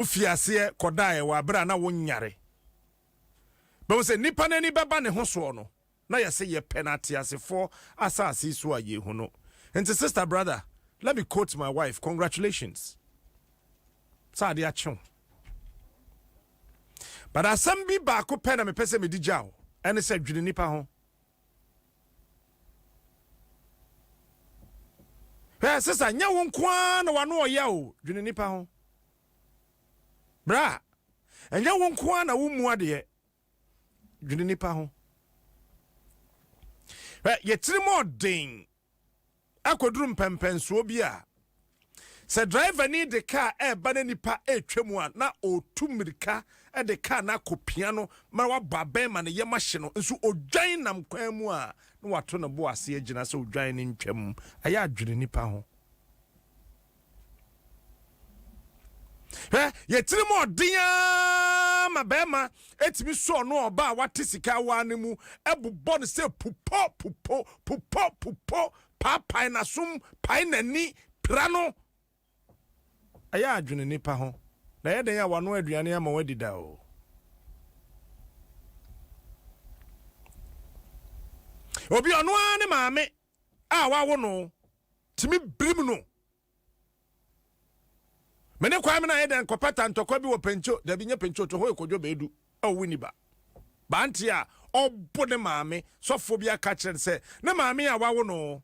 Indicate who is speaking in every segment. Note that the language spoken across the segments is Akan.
Speaker 1: Wofii aseɛ kɔdaeɛ wɔ aberɛ a na wonyare. Bɛhu sɛ nnipa no ani bɛba ne ho soɔ no, na yɛse yɛpɛ no ateasefoɔ asase yi so a yɛhu no. Nti sister, brother, let me quote my wife, congratulations sɛ adeɛ akye wo. But asɛm bi baako pɛ na mepɛ sɛ mede gya wo, ɛne sɛ dwene nnipa ho. Hwɛ sesa, nyɛ wo nko ara na w'ano ɔya o, dwene nnipa ho. Bra, ɛnyɛ wo nko ara na wommu adeɛ, dwene nnipa ho. Hwɛ, yɛtirim ɔden akɔduru mpɛnpɛnsoɔ bi a, sɛ driverni de kaa ɛreba na nipa ɛretwa mu a, na ɔretu mmirika de kaa no akɔpia no ma wabɔ abɛn ma ne yam ahye no, nso odwan nam kwan mu a, na wato ne bo ase agyina sɛ odwan no ntwam. Ɛyɛ adwene nipa ho. Hwɛ, yɛ tirim ɔden ara ma bɛrima etumi sɔ ɔno ɔba a wate sika awaa no mu bobɔ no sɛ pupo pupo pupo pupo paapae n'asom pae n'ani pira no. Ɛyɛ adwene nipa ho na ɛyɛ dɛn a wanoa aduane ama wadi da o. Obi ɔno ara ne maame a wawo no tumi birim no. Me ne Kwame na ayɛ dɛn kɔpata ntɔkwa bi wɔ Pencho, dabi nyɛ Pencho, to hɔ yɛ Kwadwo Beedu a ɔwɔ Winneba. Baante a ɔbo ne maame, sɔfoɔ bi aka kyerɛ no sɛ ne maame a wawo no,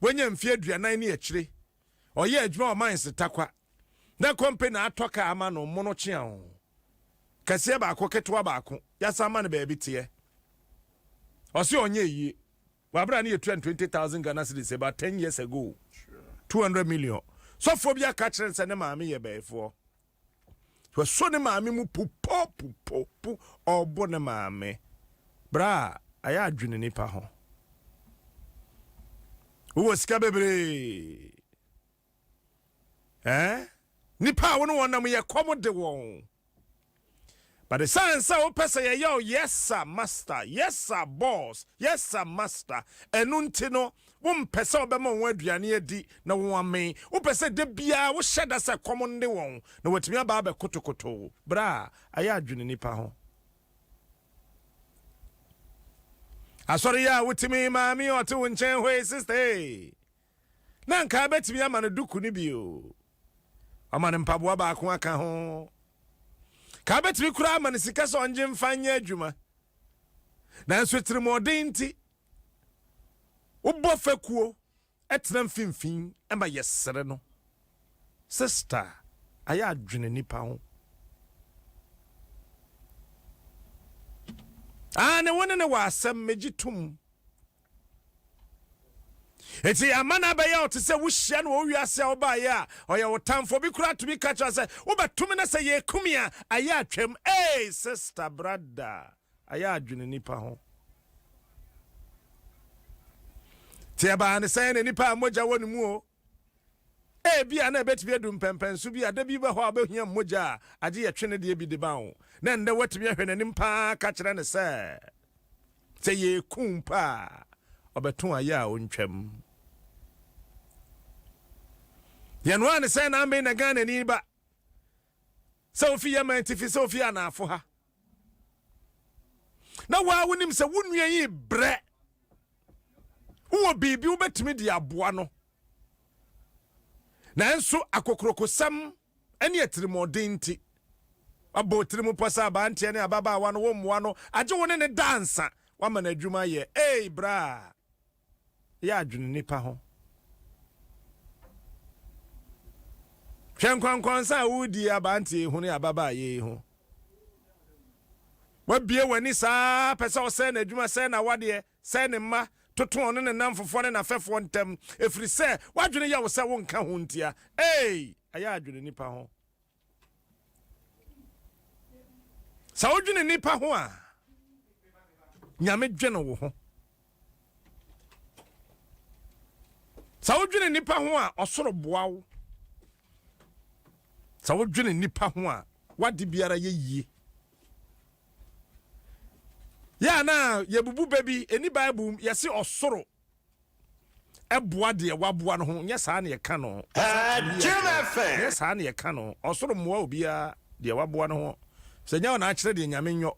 Speaker 1: wanya mfeɛ 40 ne akyire, ɔyɛ adwuma wɔ mines Tarkwa, na kɔmpani atɔ kaa ama no, mono kyea ho, kɛseɛ baako, ketewa baako, yɛasan ama no baabi teɛ. Ɔse ɔnyɛ yie. Wɔ abere a ne yɛtua no 20,000 Ghana cedis about 10 years ago, 200 million. Sɔfoɔ bi aka kyerɛ no sɛ ne maame yɛ bɛyifoɔ. Wɔsɔ ne maame mu pupo pupo pu ɔbo ne maame. Bra ayɛ adwene nipa ho. Wowɔ sika bebree. Eh? Nipa a wo ne wɔn nam yɛ kɔm de wɔn. But ɛsiane sɛ wopɛ sɛ yɛyɛ wo yes sir master, yes sir boss, yes sir master, ɛno nti no, wompɛ sɛ wobɛma wɔn aduane adi na wɔn amee. Wopɛ sɛ da biara wohyɛ da sɛ kɔm nde wɔn na wɔatumi aba abɛkotokoto wo. Bra, ayɛ adwene nipa ho. Asɔre yi a wotumi maame a ɔte wo nkyɛn hɔ yi, sister ee. Na anka abɛtumi ama no duku no bi o. Ɔma no mpaboa baako aka ho. Ka abɛtumi koraa ama no sika sɛ ɔngye mfa nyɛ adwuma. Nanso tirimɔden nti, wobɔ fekuo tena mfimfini ma yɛsere no. Sista, ayɛ adwene nipa ho. Aane, wo ne no wɔ asɛm, megye tom. Enti ama no abɛyɛ wo te sɛ wohyia no wɔ wo wiase a wobaeɛ a ɔyɛ wo tamfo. Obi koraa tumi ka kyerɛ sɛ wobɛto me na sɛ yɛku me a ayɛ atwam. Ei sister, brother, ayɛ adwene nipa ho. Nti ɛbaa ne sɛn na nipa a mogya wɔ ne mu o. Ebia na ebetumi adu mpɛnpɛnso bi a da bi bɛ hɔ a wobehia mogya a agye yɛtwe ne deɛ bi de ma wo, na ɛnnɛ woatumi ahwɛ n'anim paa aka kyerɛ no sɛ, sɛ yɛreku wo mpo a, ɔbɛto ayɛ a ɔntwam. Yɛnoaa ne sɛn na amee na Ghanani ba, sɛ ofi Yemen atifi, sɛ ofi anaafo ha. Na wo ara wonim sɛ wo nua yi brɛ, wowɔ biribi wobɛtumi de aboa no. Nanso akokurokosɛm ne atirimuɔden nti, wabɔ tirim pɔ sɛ aberanteɛ ne ababaawa no wommoa no, agye wo ne no da ansa woama no adwuma ayɛ. Ei bra! Yɛ adwene nnipa ho. Hwɛ nkɔnkɔnsa a woredi aberanteɛ yi ho ne ababaawa yi ho. Wabue w'ani saa pɛ sɛ ɔsɛe n'adwuma, sɛe n'awadeɛ. Sɛe ne mma, toto ɔno ne nnamfofoɔ ne n'afɛfoɔ ntam, ɛfiri sɛ w'adwene yɛ wo sɛ wonka ho ntia. Ei, ɛyɛ adwene nnipa ho. Sɛ wodwene nnipa ho a, Nyame dwene wo ho. Sɛ wodwene nnipa ho a, ɔsoro boa wo. Sɛ wodwene nnipa ho a, w'ade biara yɛ yie. Yɛ a na yɛbubu bɛ bi, ɛni Bible mu, yɛse ɔsoro boa deɛ waboa no ho, nyɛ saa na yɛka no. Nyɛ saa na yɛka no. Ɔsoro mmoa obiara deɛ waboa no ho. Sɛ nyɛ wo na akyerɛ deɛ Nyame nyɔ.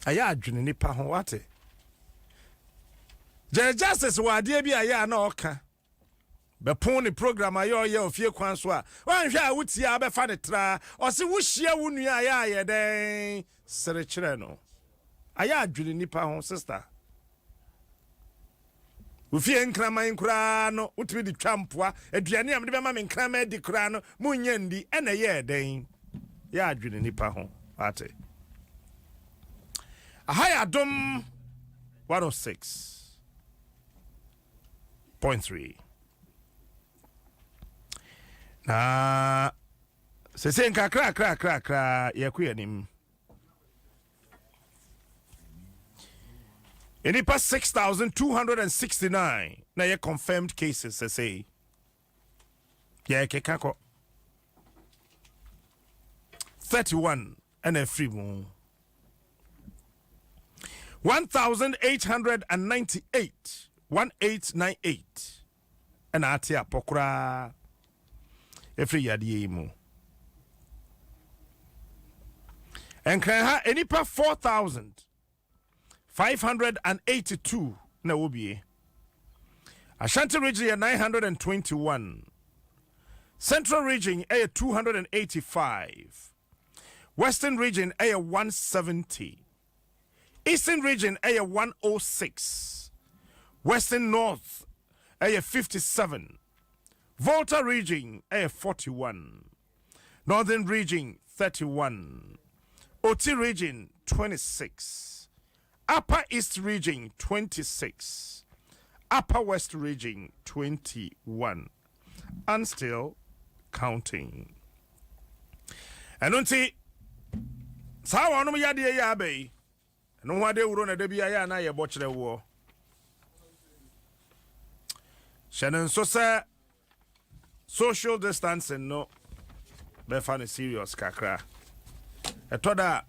Speaker 1: Ɛyɛ adwene nipa ho, wate? Jerry Justice wɔ adeɛ bi a ɛyɛ a na ɔka. Bɛpon ne program a yɛ ɔyɛ ofie kwan so a, wanhwɛ a wotie a wobɛfa no traa. Ɔse wohyia wo nua a yɛ a yɛ dɛn sere kyerɛ no. Ayɛ adwene nipa ho sister. Wo fie nkraman koraa no wotumi de twa mpoa. Aduane a mede bɛma me nkraman adi koraa no monnya ndi. Ɛna ɛyɛɛ dɛn? Yɛ adwene nipa ho. Wate? Aha yɛ Adom 106. 0.3 na sese nkakrakrakrakra yɛkɔ yɛn anim nnipa 6269 na yɛ confirmed cases sese yɛkeka kɔ 31 ɛna afiri mu 1898 1898 ɛna ate apɔ koraa ɛfiri yadeɛ yi mu. Nkran ha nnipa 4582 na ɛwɔ bie. Ashanti region yɛ 921, Central region ɛyɛ 285, Western region ɛyɛ 170, Eastern region ɛyɛ 106, Western North ɛyɛ 57, Volta region ɛyɛ 41, Northern region 31, Oti region 26, Upper East region 26, Upper West region 21 and still counting. Ɛno nti saa wɔnom yadeɛ yi aba yi, ɛno ho adeɛ wuro na da bi ayɛ a na yɛbɔ kyerɛ woɔ. Hyɛ no nso sɛ social distancing no bɛfa no serious kakra. Ɛtɔ da a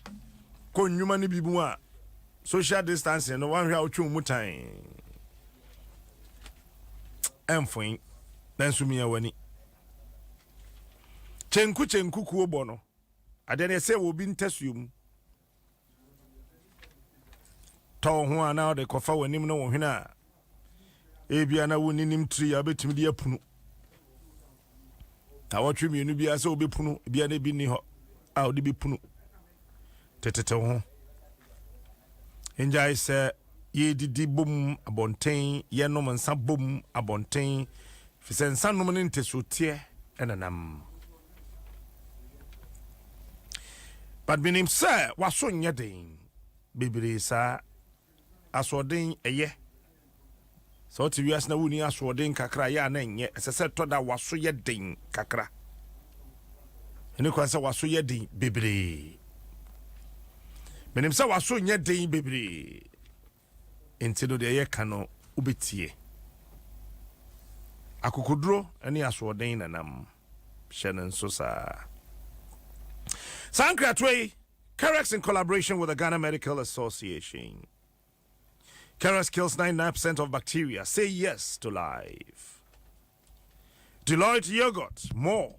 Speaker 1: kɔ nnwuma no bi mu a social distancing no wanhwɛ a wotwe wo mu tan ɛmfoin nanso mia w'ani. Kyenku kyenku kuo bɔ no adeɛ no ɛsɛ wɔ obi ntasuo mu. Tɔ wo ho a na wode kɔfa w'anim ne wo hwene a ebia na wonninim tiri a wobɛtumi de apunu. Na wɔtwe mmienu biara sɛ wobɛpunu, ebia na ebi nni hɔ a wode bɛpunu. Tetete wo ho. Ngyae sɛ yɛdidi bom abɔnten, yɛnom nsa bom abɔnten, fi sɛ nsa nom ne ntasuoteɛ ɛnenam. But menim sɛ w'aso nyɛ den bebree saa. Asoɔden ɛyɛ. Sɛ wote wiase na wonni asoɔden kakra a, ɛyɛ a na ɛnyɛ. Ɛsɛ sɛ ɛtɔ da w'aso yɛ den kakra. Ɛne kwan sɛ w'aso yɛ den bebree. Menim sɛ w'aso nyɛ den bebree. Enti no deɛ yɛka no wobɛtie. Akokoduro ne asoɔden na nam. Hyɛ no nso saa. Saa nkratoɔ yi, Carex in collaboration with the Ghana Medical Association. Carex kills 99% of bacteria. Say yes to life. Deloitte yogurt, more,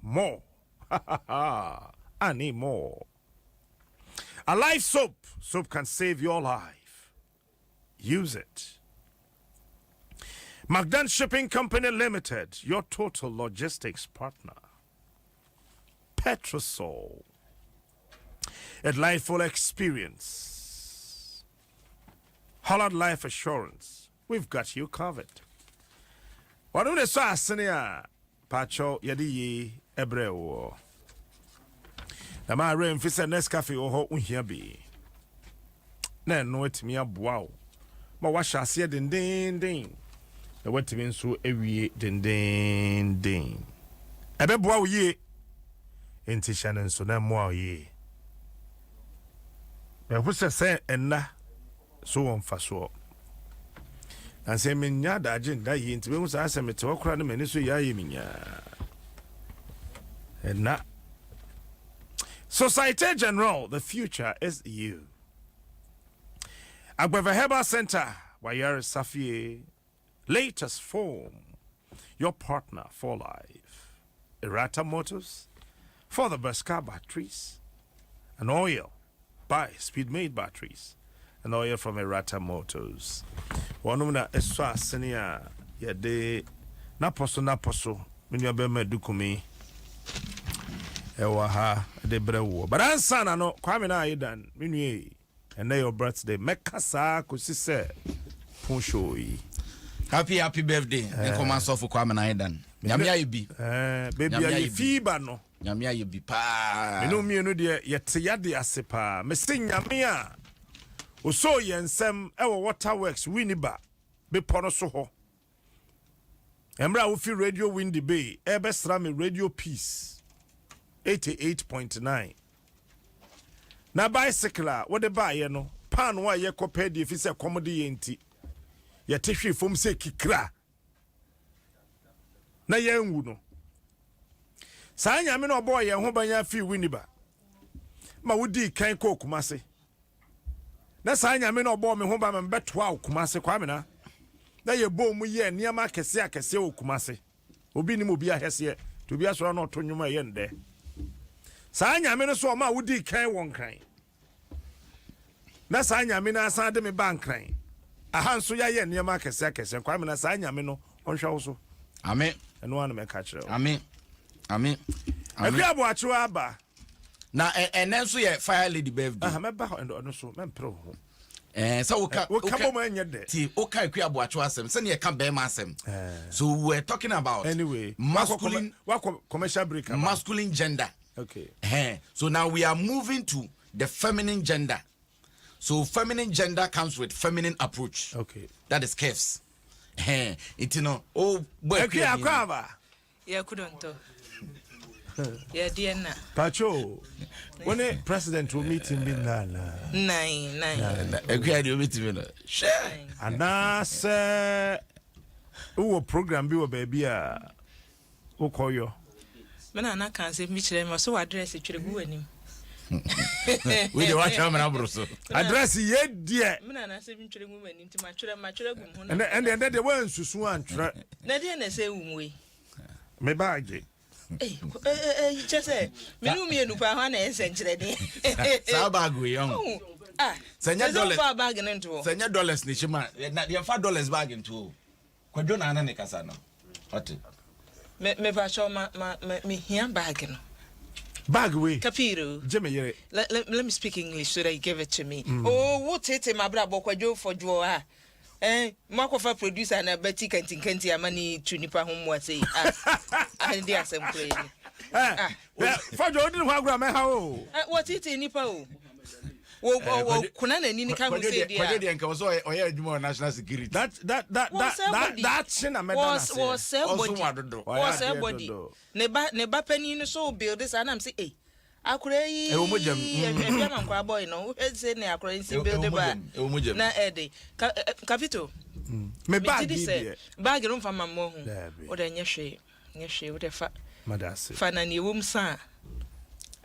Speaker 1: more. Ha ha ha. I need more. Alive soap. Soap can save your life. Use it. McDan Shipping Company Limited, your total logistics partner. Petrosol. A delightful experience. Holland Life Assurance. We've got you covered. Wɔnom de sɔ asene a Pakyɛw yɛde yei brɛɛ woɔ. Na ma werɛ mfi sɛ Nescafe wɔ hɔ wohia bi. Na ɛno atumi aboa wo ma woahyɛ aseɛ dendeenden na woatumi nso awie dendeenden. Ɛbɛboa wo yie. Enti hyɛ no nso na ɛmmoa wo yie. Mahu sɛ sɛ nna so wɔ mfasoɔ. Na sɛ mennya adagye nda yie nti bɛhu saa sɛ mete hɔ koraa no m'ani so yɛ ayɛ me nyaa. Ɛna Societe Generale, the future is you. Agbeve Herbal Center, Wayare Latest form, your partner for life. Erata Motors, for the best car batteries and oil. Buy Speedmate batteries and oil from Erata Motors. Wɔnom na ɛsɔ asene a yɛde napɔ so napɔ so me nua bɛrima Dukumi ɛwɔ ha de brɛ woɔ. But ansa na no Kwame na ayɛ dan me nua yi ɛnɛ yɛ birthday mɛka saa kɔsi sɛ pon show yi.
Speaker 2: Happy happy birthday nkɔma sɔfo Kwame na ayɛ dan. Nyame ayɛ bi.
Speaker 1: Baabi a yɛfii ba no.
Speaker 2: Nyame ayɛ bi paa.
Speaker 1: Me ne wo mmienu deɛ yɛte yade ase paa. Mese Nyame a osoo yɛn nsam wɔ Water Works Winneba bepɔ no so hɔ mmerɛ a wofi Radio Windy Bay ɛrebɛsra me Radio Peace 88.9 na bicycle a wode baeɛ no paanoo a yɛkɔpɛ deɛ fi sɛ kɔm de yɛn nti yɛte hwee fam sɛ kikira na yɛanwu no. Saa Nyame no ɔbɔɔ yɛn ho ban afii Winneba ma wodii kan kɔɔ Kumase. Na saa Nyame no ɔbɔɔ me ho ban ma mebɛtoaa wo Kumase, Kwame na na yɛbɔɔ mu yɛɛ nneɛma akɛseɛ akɛseɛ wɔ Kumase. Obi nim obi ahɛseɛ, nti obi asɔre na ɔto nnwom a ɛyɛ ndɛ. Saa Nyame no so ɔma wodii kan wɔ Nkran. Na saa Nyame no asan de me ba Nkran. Aha nso yɛayɛ nneɛma akɛseɛ akɛseɛ. Kwame na saa Nyame no ɔnhwɛ wo so.
Speaker 2: Amen.
Speaker 1: Ɛno ara na mɛka kyerɛ wo.
Speaker 2: Amen. Amen.
Speaker 1: Amen. Akua Aboakyewa aba.
Speaker 2: Na ɛnɛ nso yɛ Fire Lady birthday.
Speaker 1: Aha mɛba hɔ ɛno so mɛmpere wo ho.
Speaker 2: Eh, sɛ woka
Speaker 1: woka bɔ mu ɛnyɛ dɛ.
Speaker 2: Ti woka Akua Aboakyewa asɛm sɛnea ɛka bɛrima asɛm. Eh. So we were talking about
Speaker 1: anyway
Speaker 2: masculine
Speaker 1: wakɔ commercial break.
Speaker 2: Masculine gender.
Speaker 1: Okay.
Speaker 2: Eh, so now we are moving to the feminine gender. So feminine gender comes with feminine approach.
Speaker 1: Okay.
Speaker 2: That is curves. Eh, nti no, oh, boy.
Speaker 1: Akua akɔ
Speaker 3: Yɛ kudonto. Yɛ deɛ na.
Speaker 1: Pacho, wo ne president wɔ meeting bi nna anaa?
Speaker 3: Nnan, nnan.
Speaker 2: Akua deɛ obetumi no. Hwɛ.
Speaker 1: Anaasɛ wowɔ program bi wɔ baabi a wokɔ yɔ.
Speaker 3: Me nana ka asɛm bi kyerɛ me, ɔse w'address twerɛ gu w'anim.
Speaker 2: Wei deɛ woatwerɛ amena aboro so.
Speaker 1: Address yɛ deɛ.
Speaker 3: Me nana sɛ mentwerɛ ngu m'anim nti matwerɛ matwerɛ agu me ho.
Speaker 1: Ɛnɛ ɛnɛ ɛnɛ deɛ woansusu antwerɛ.
Speaker 3: Na deɛ na ɛsɛ ewu mu yi.
Speaker 1: Me baagye.
Speaker 3: Kyɛ sɛ me ne mmienu paa hɔ na ɛyɛ nsɛnkyerɛnne.
Speaker 2: Saa baage wei ɔho.
Speaker 3: Ah,
Speaker 2: sɛ nyɛ dollars.
Speaker 3: Sɛ baage no nto hɔ.
Speaker 2: Sɛ nyɛ dollars ne hyɛ mu a, na yɛmfa dollars baage nto o. Kwadwo na ne ne kasa no. Ɔte.
Speaker 3: Me me pacho ma ma me me hia bag no.
Speaker 1: Bag wei.
Speaker 3: Kapiro.
Speaker 1: Gye me yere.
Speaker 3: Let, let, let me speak English so that you give it to me. Mm. Oh, wo tete ma bra bɔ kwadwo fɔdwo a. Eh, mo akɔfa producer na bɛti kantinkanti ama ne tu nipa ho mmoa sei. Ah, ah, ndi asɛm kura yi.
Speaker 1: Eh, ah. Fɔdwo wodi ne ho agorɔ a mɛha o.
Speaker 3: Eh, wɔ tete nipa o. Wɔ wɔ wɔ kuna n'ani ne ka ho sɛ di a.
Speaker 2: Kwadwo deɛ nka wɔ sɛ ɔyɛ adwuma wɔ national security.
Speaker 1: That that that that that that kye na mɛda n'ase.
Speaker 3: Wɔ sɛ body.
Speaker 2: Ɔso wa dodo.
Speaker 3: Wɔ sɛ body. Ne ba ne ba panin no so build saa nam sɛ eh. Akora yi
Speaker 2: Ɛwɔ mogya mu.
Speaker 3: ɛbi ama nkora boy no wohwɛ sɛ ne akora yi si build ba
Speaker 2: Ɛwɔ mogya mu.
Speaker 3: na ɛde ka kapito.
Speaker 1: Me bag
Speaker 3: Megye di
Speaker 1: yi
Speaker 3: sɛ
Speaker 1: deɛ.
Speaker 3: bag no mfa ma mmoa hu.
Speaker 1: Daabi.
Speaker 3: Wode nyɛ hwee nyɛ hwee wode fa.
Speaker 1: Mada ase.
Speaker 3: Fa na nea ɛwɔ mu sa a.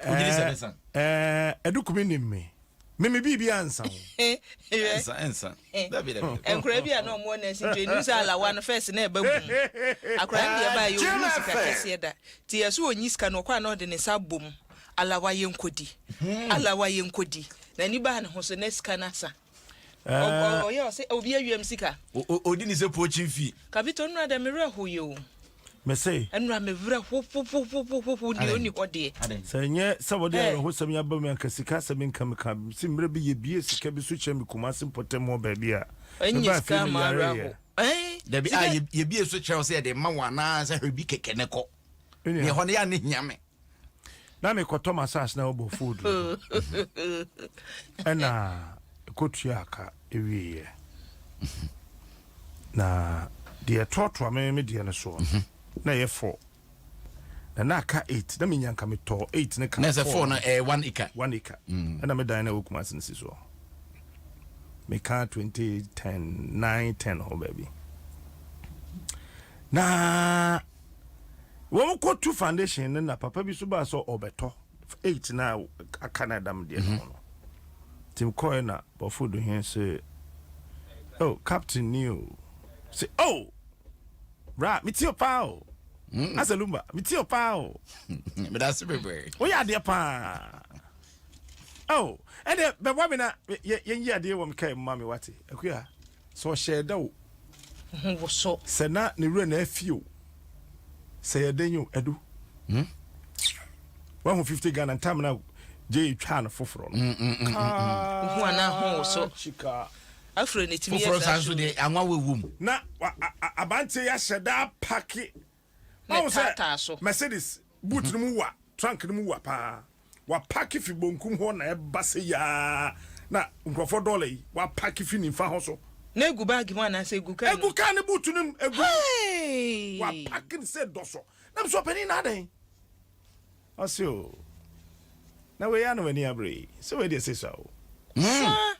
Speaker 2: Wogye di sɛ ɛbɛsa?
Speaker 1: Ɛɛ, Adukumi nim me. Me me biribi ansa ho.
Speaker 2: Ɛnsa, ɛnsa. Dabi, dabi.
Speaker 3: Nkora bi a na ɔmo wɔ nursing training nim sɛ alawa no first na ɛba bum. Akora no deɛ ɛbaa yɛ ɔhunu sika kɛseɛ da. Nti yɛ so ɔnyi sika no ɔkɔ a na ɔde ne nsa abom. Alawa yɛ nkɔdi. Alawa yɛ nkɔdi. N'ani baa ne ho so na sika no asa. Ɔyɛ ɔsɛ obi awiam sika.
Speaker 2: Odi ne sɛ poaching fee.
Speaker 3: Kapito nnora dɛ me werɛ how yɛ o.
Speaker 1: Me se.
Speaker 3: Nnora me werɛ ho popopopopo deɛ ɔnni hɔ deɛ.
Speaker 1: Sɛ ɛnyɛ sɛ wɔde awerɛhosɛm yi aba mu anka sika asɛm nka me ka. Se mmerɛ bi yɛbie sika bi so kyerɛ me Kumasi mpɔtam hɔ baabi a mebaa fie meyareeɛ.
Speaker 2: Dabi a yɛbie so kyerɛ wo sɛ yɛde ma wo anaa sɛ hwɛ bi kɛkɛ ne kɔ. Neɛ hɔ no yɛ a ne hia me.
Speaker 1: Na mekɔtɔ m'asase na wɔbɔ food no ɛna ɛkɔtua aka ɛwieɛ na deɛ ɛtoatoa me me deɛ no soɔ no na ɛyɛ 4 na na aka 8 na menya nka metɔɔ 8 ne ka
Speaker 2: na sɛ 4 no ɛyɛ 1 acre
Speaker 1: 1 acre ɛna me dan na ɛwɔ Kumasi no si soɔ meka 2010 9 10 hɔ baabi na Wɔn kɔ tu foundation no na papa bi so baa sɛ ɔbɛtɔ 8 na aka na ɛda me deɛ no ho no. Nti mekɔɛ na bɔfo do he se Oh, captain ni o. Say, oh, bra, me tie paa o. Asa Lumba, me tie paa o.
Speaker 2: Medase bebree.
Speaker 1: Woyɛ adeɛ paa. Oh, ɛdeɛ bɛboa me na yɛnyi adeɛ wɔ me kaa mu ma me wate. Akua, sɛ ɔhyɛɛ da o.
Speaker 3: Ho woso.
Speaker 1: Sɛ na ne werɛ na afi o. Sɛ yɛ dɛn o, Adu. Wahu 50 Ghana ntam na gye twaa no foforɔ no.
Speaker 3: Hu anaa ho woso.
Speaker 1: Chika.
Speaker 3: Afro ne timi yɛ
Speaker 2: Foforɔ
Speaker 3: saa
Speaker 2: san so
Speaker 3: show.
Speaker 2: deɛ anwa wɔ wom.
Speaker 1: Na aberanteɛ yi ahyɛ da apake.
Speaker 3: Ne
Speaker 1: Wahu sɛ
Speaker 3: taataa so.
Speaker 1: Mercedes boot no mu wa, trunk no mu wa paa. Wapake fi bonkum hɔ na ɛba sɛ yaa na nkurɔfoɔ dɔɔla yi wapake fi nimfa hɔ so.
Speaker 3: Na egu bag mu anaasɛ egu kaa
Speaker 1: Egu kaa ne boot no mu egu.
Speaker 3: Hey!
Speaker 1: Wapake no sɛ dɔsɔ. Na mesɛ ɔpanin na adɛn? Ɔse o. Na wei ano w'ani abere yi. Sɛ wei deɛ sɛ sua o.
Speaker 3: Saa.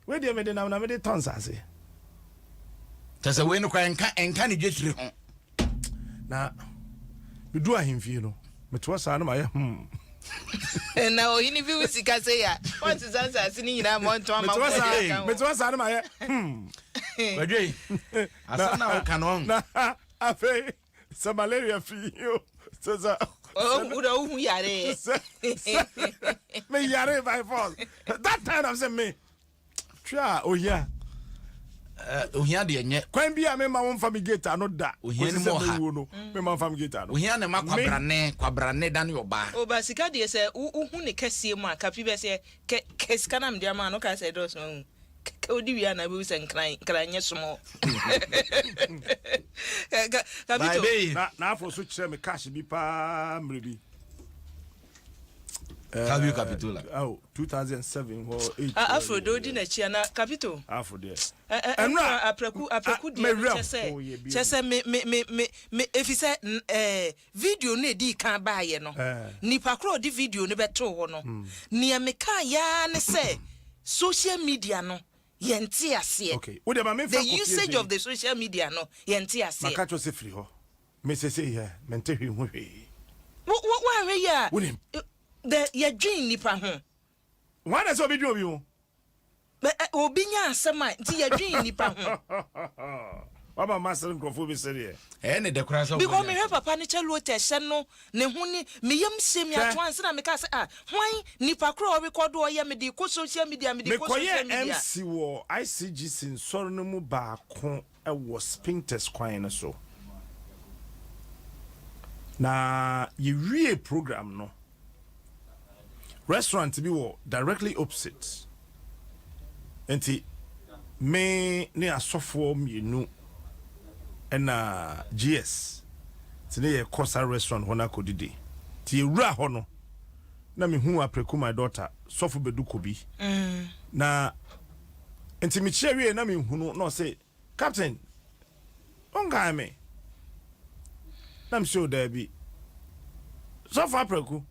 Speaker 1: Wei deɛ mede nam na mede tɔ nsase.
Speaker 2: Kyɛ sɛ wei no koraa ɛnka ɛnka ne dwetire ho.
Speaker 1: Na medu ahemfie no, metoa saa na mayɛ.
Speaker 3: Na ɔhene bi wo sika sɛ ya wɔnsesa nsase no nyinaa ma ɔntɔn ama
Speaker 1: Metoa
Speaker 3: wo
Speaker 1: saa,
Speaker 3: de aka ho.
Speaker 1: metoa saa na mayɛ.
Speaker 2: Kwadwo yi, asɛm na woka no ɔn.
Speaker 1: Na afei sɛ malaria fi o, sɛ
Speaker 3: Wodɛ wohu yareɛ.
Speaker 1: Sɛ me yare by force. That time I'm saying me twa ohia.
Speaker 2: Ohia deɛ nyɛ.
Speaker 1: Kwan bi a mema wo mfa me gate ano da.
Speaker 2: Ohia ni
Speaker 1: Kɔsi
Speaker 2: mu
Speaker 1: sɛ
Speaker 2: ɔha.
Speaker 1: mɛwuo no, mema mfa me gate ano.
Speaker 2: Ohia ne ma kwabrane kwabrane dane ɔbaa.
Speaker 3: Ɔba sika deɛ sɛ wohu ne kɛseɛ mu a kapi bɛ sɛ kɛ sika na mede ama no ka sɛ ɛdɔɔso ahu kɛ wodi wie a na wobɛhu sɛ nkran nkran nyɛ somɔ. Kapito.
Speaker 2: Bye.
Speaker 1: Na afɔ so kyerɛ me cash bi paa mmerɛ bi.
Speaker 2: Fabio Capitola.
Speaker 1: Oh, 2007 hɔ 8.
Speaker 3: Afro de odi n'akyi ana Kapito.
Speaker 1: Afro deɛ.
Speaker 3: Ɛnura Apraku Apraku deɛ no kyɛ sɛ kyɛ sɛ me efi sɛ video no edi kan baayɛ no, nipa koro ɔde video no bɛtoo hɔ no, nea meka yaa ne sɛ social media no yɛnte aseɛ.
Speaker 1: Okay. Wo deɛ ma memfa
Speaker 3: The
Speaker 1: Kofi
Speaker 3: usage
Speaker 1: Adjei.
Speaker 3: of the social media no yɛnte aseɛ.
Speaker 1: Maka kyerɛ sɛ firi hɔ. Me sese yɛ mente hwee ho hwee.
Speaker 3: Wo woahwɛ yi a
Speaker 1: Wonim.
Speaker 3: The yɛdwen nipa ho.
Speaker 1: Wɔn na sɛ obi dwen obi ho.
Speaker 3: Obi nya asɛm a nti yɛdwen nipa ho.
Speaker 1: Wama ma sere nkurɔfoɔ bi sereɛ.
Speaker 2: Ɛyɛ ne dɛ koraa sɛ
Speaker 3: because
Speaker 2: wobɛnya
Speaker 3: mehwɛ papa ne kyɛ lote ɛhyɛ no ne ho ne meyam hyɛ mi
Speaker 1: Hwɛ.
Speaker 3: ato ansa na meka sɛ, ah, hwan nipa koro a ɔrekɔdo ɔyɛ mede kɔ social media, mede kɔ social
Speaker 1: Mekɔyɛ
Speaker 3: media.
Speaker 1: MC wɔ ICGC nsɔre no mu baako wɔ Spintex kwan no so. Na yɛwie program no, restaurant bi wɔ directly opposite. Nti me ne asɔfoɔ mmienu ɛna GS nti ne yɛkɔ saa restaurant hɔ no akɔdidi. Nti yɛwura hɔ no na mehu Apreku my daughter sɔfo Bɛdu Kobi. Na nti mekyia wie na mehunu na ɔse, "Captain, wonkae me?" Na mesɛ o daabi, sɔfo Apraku.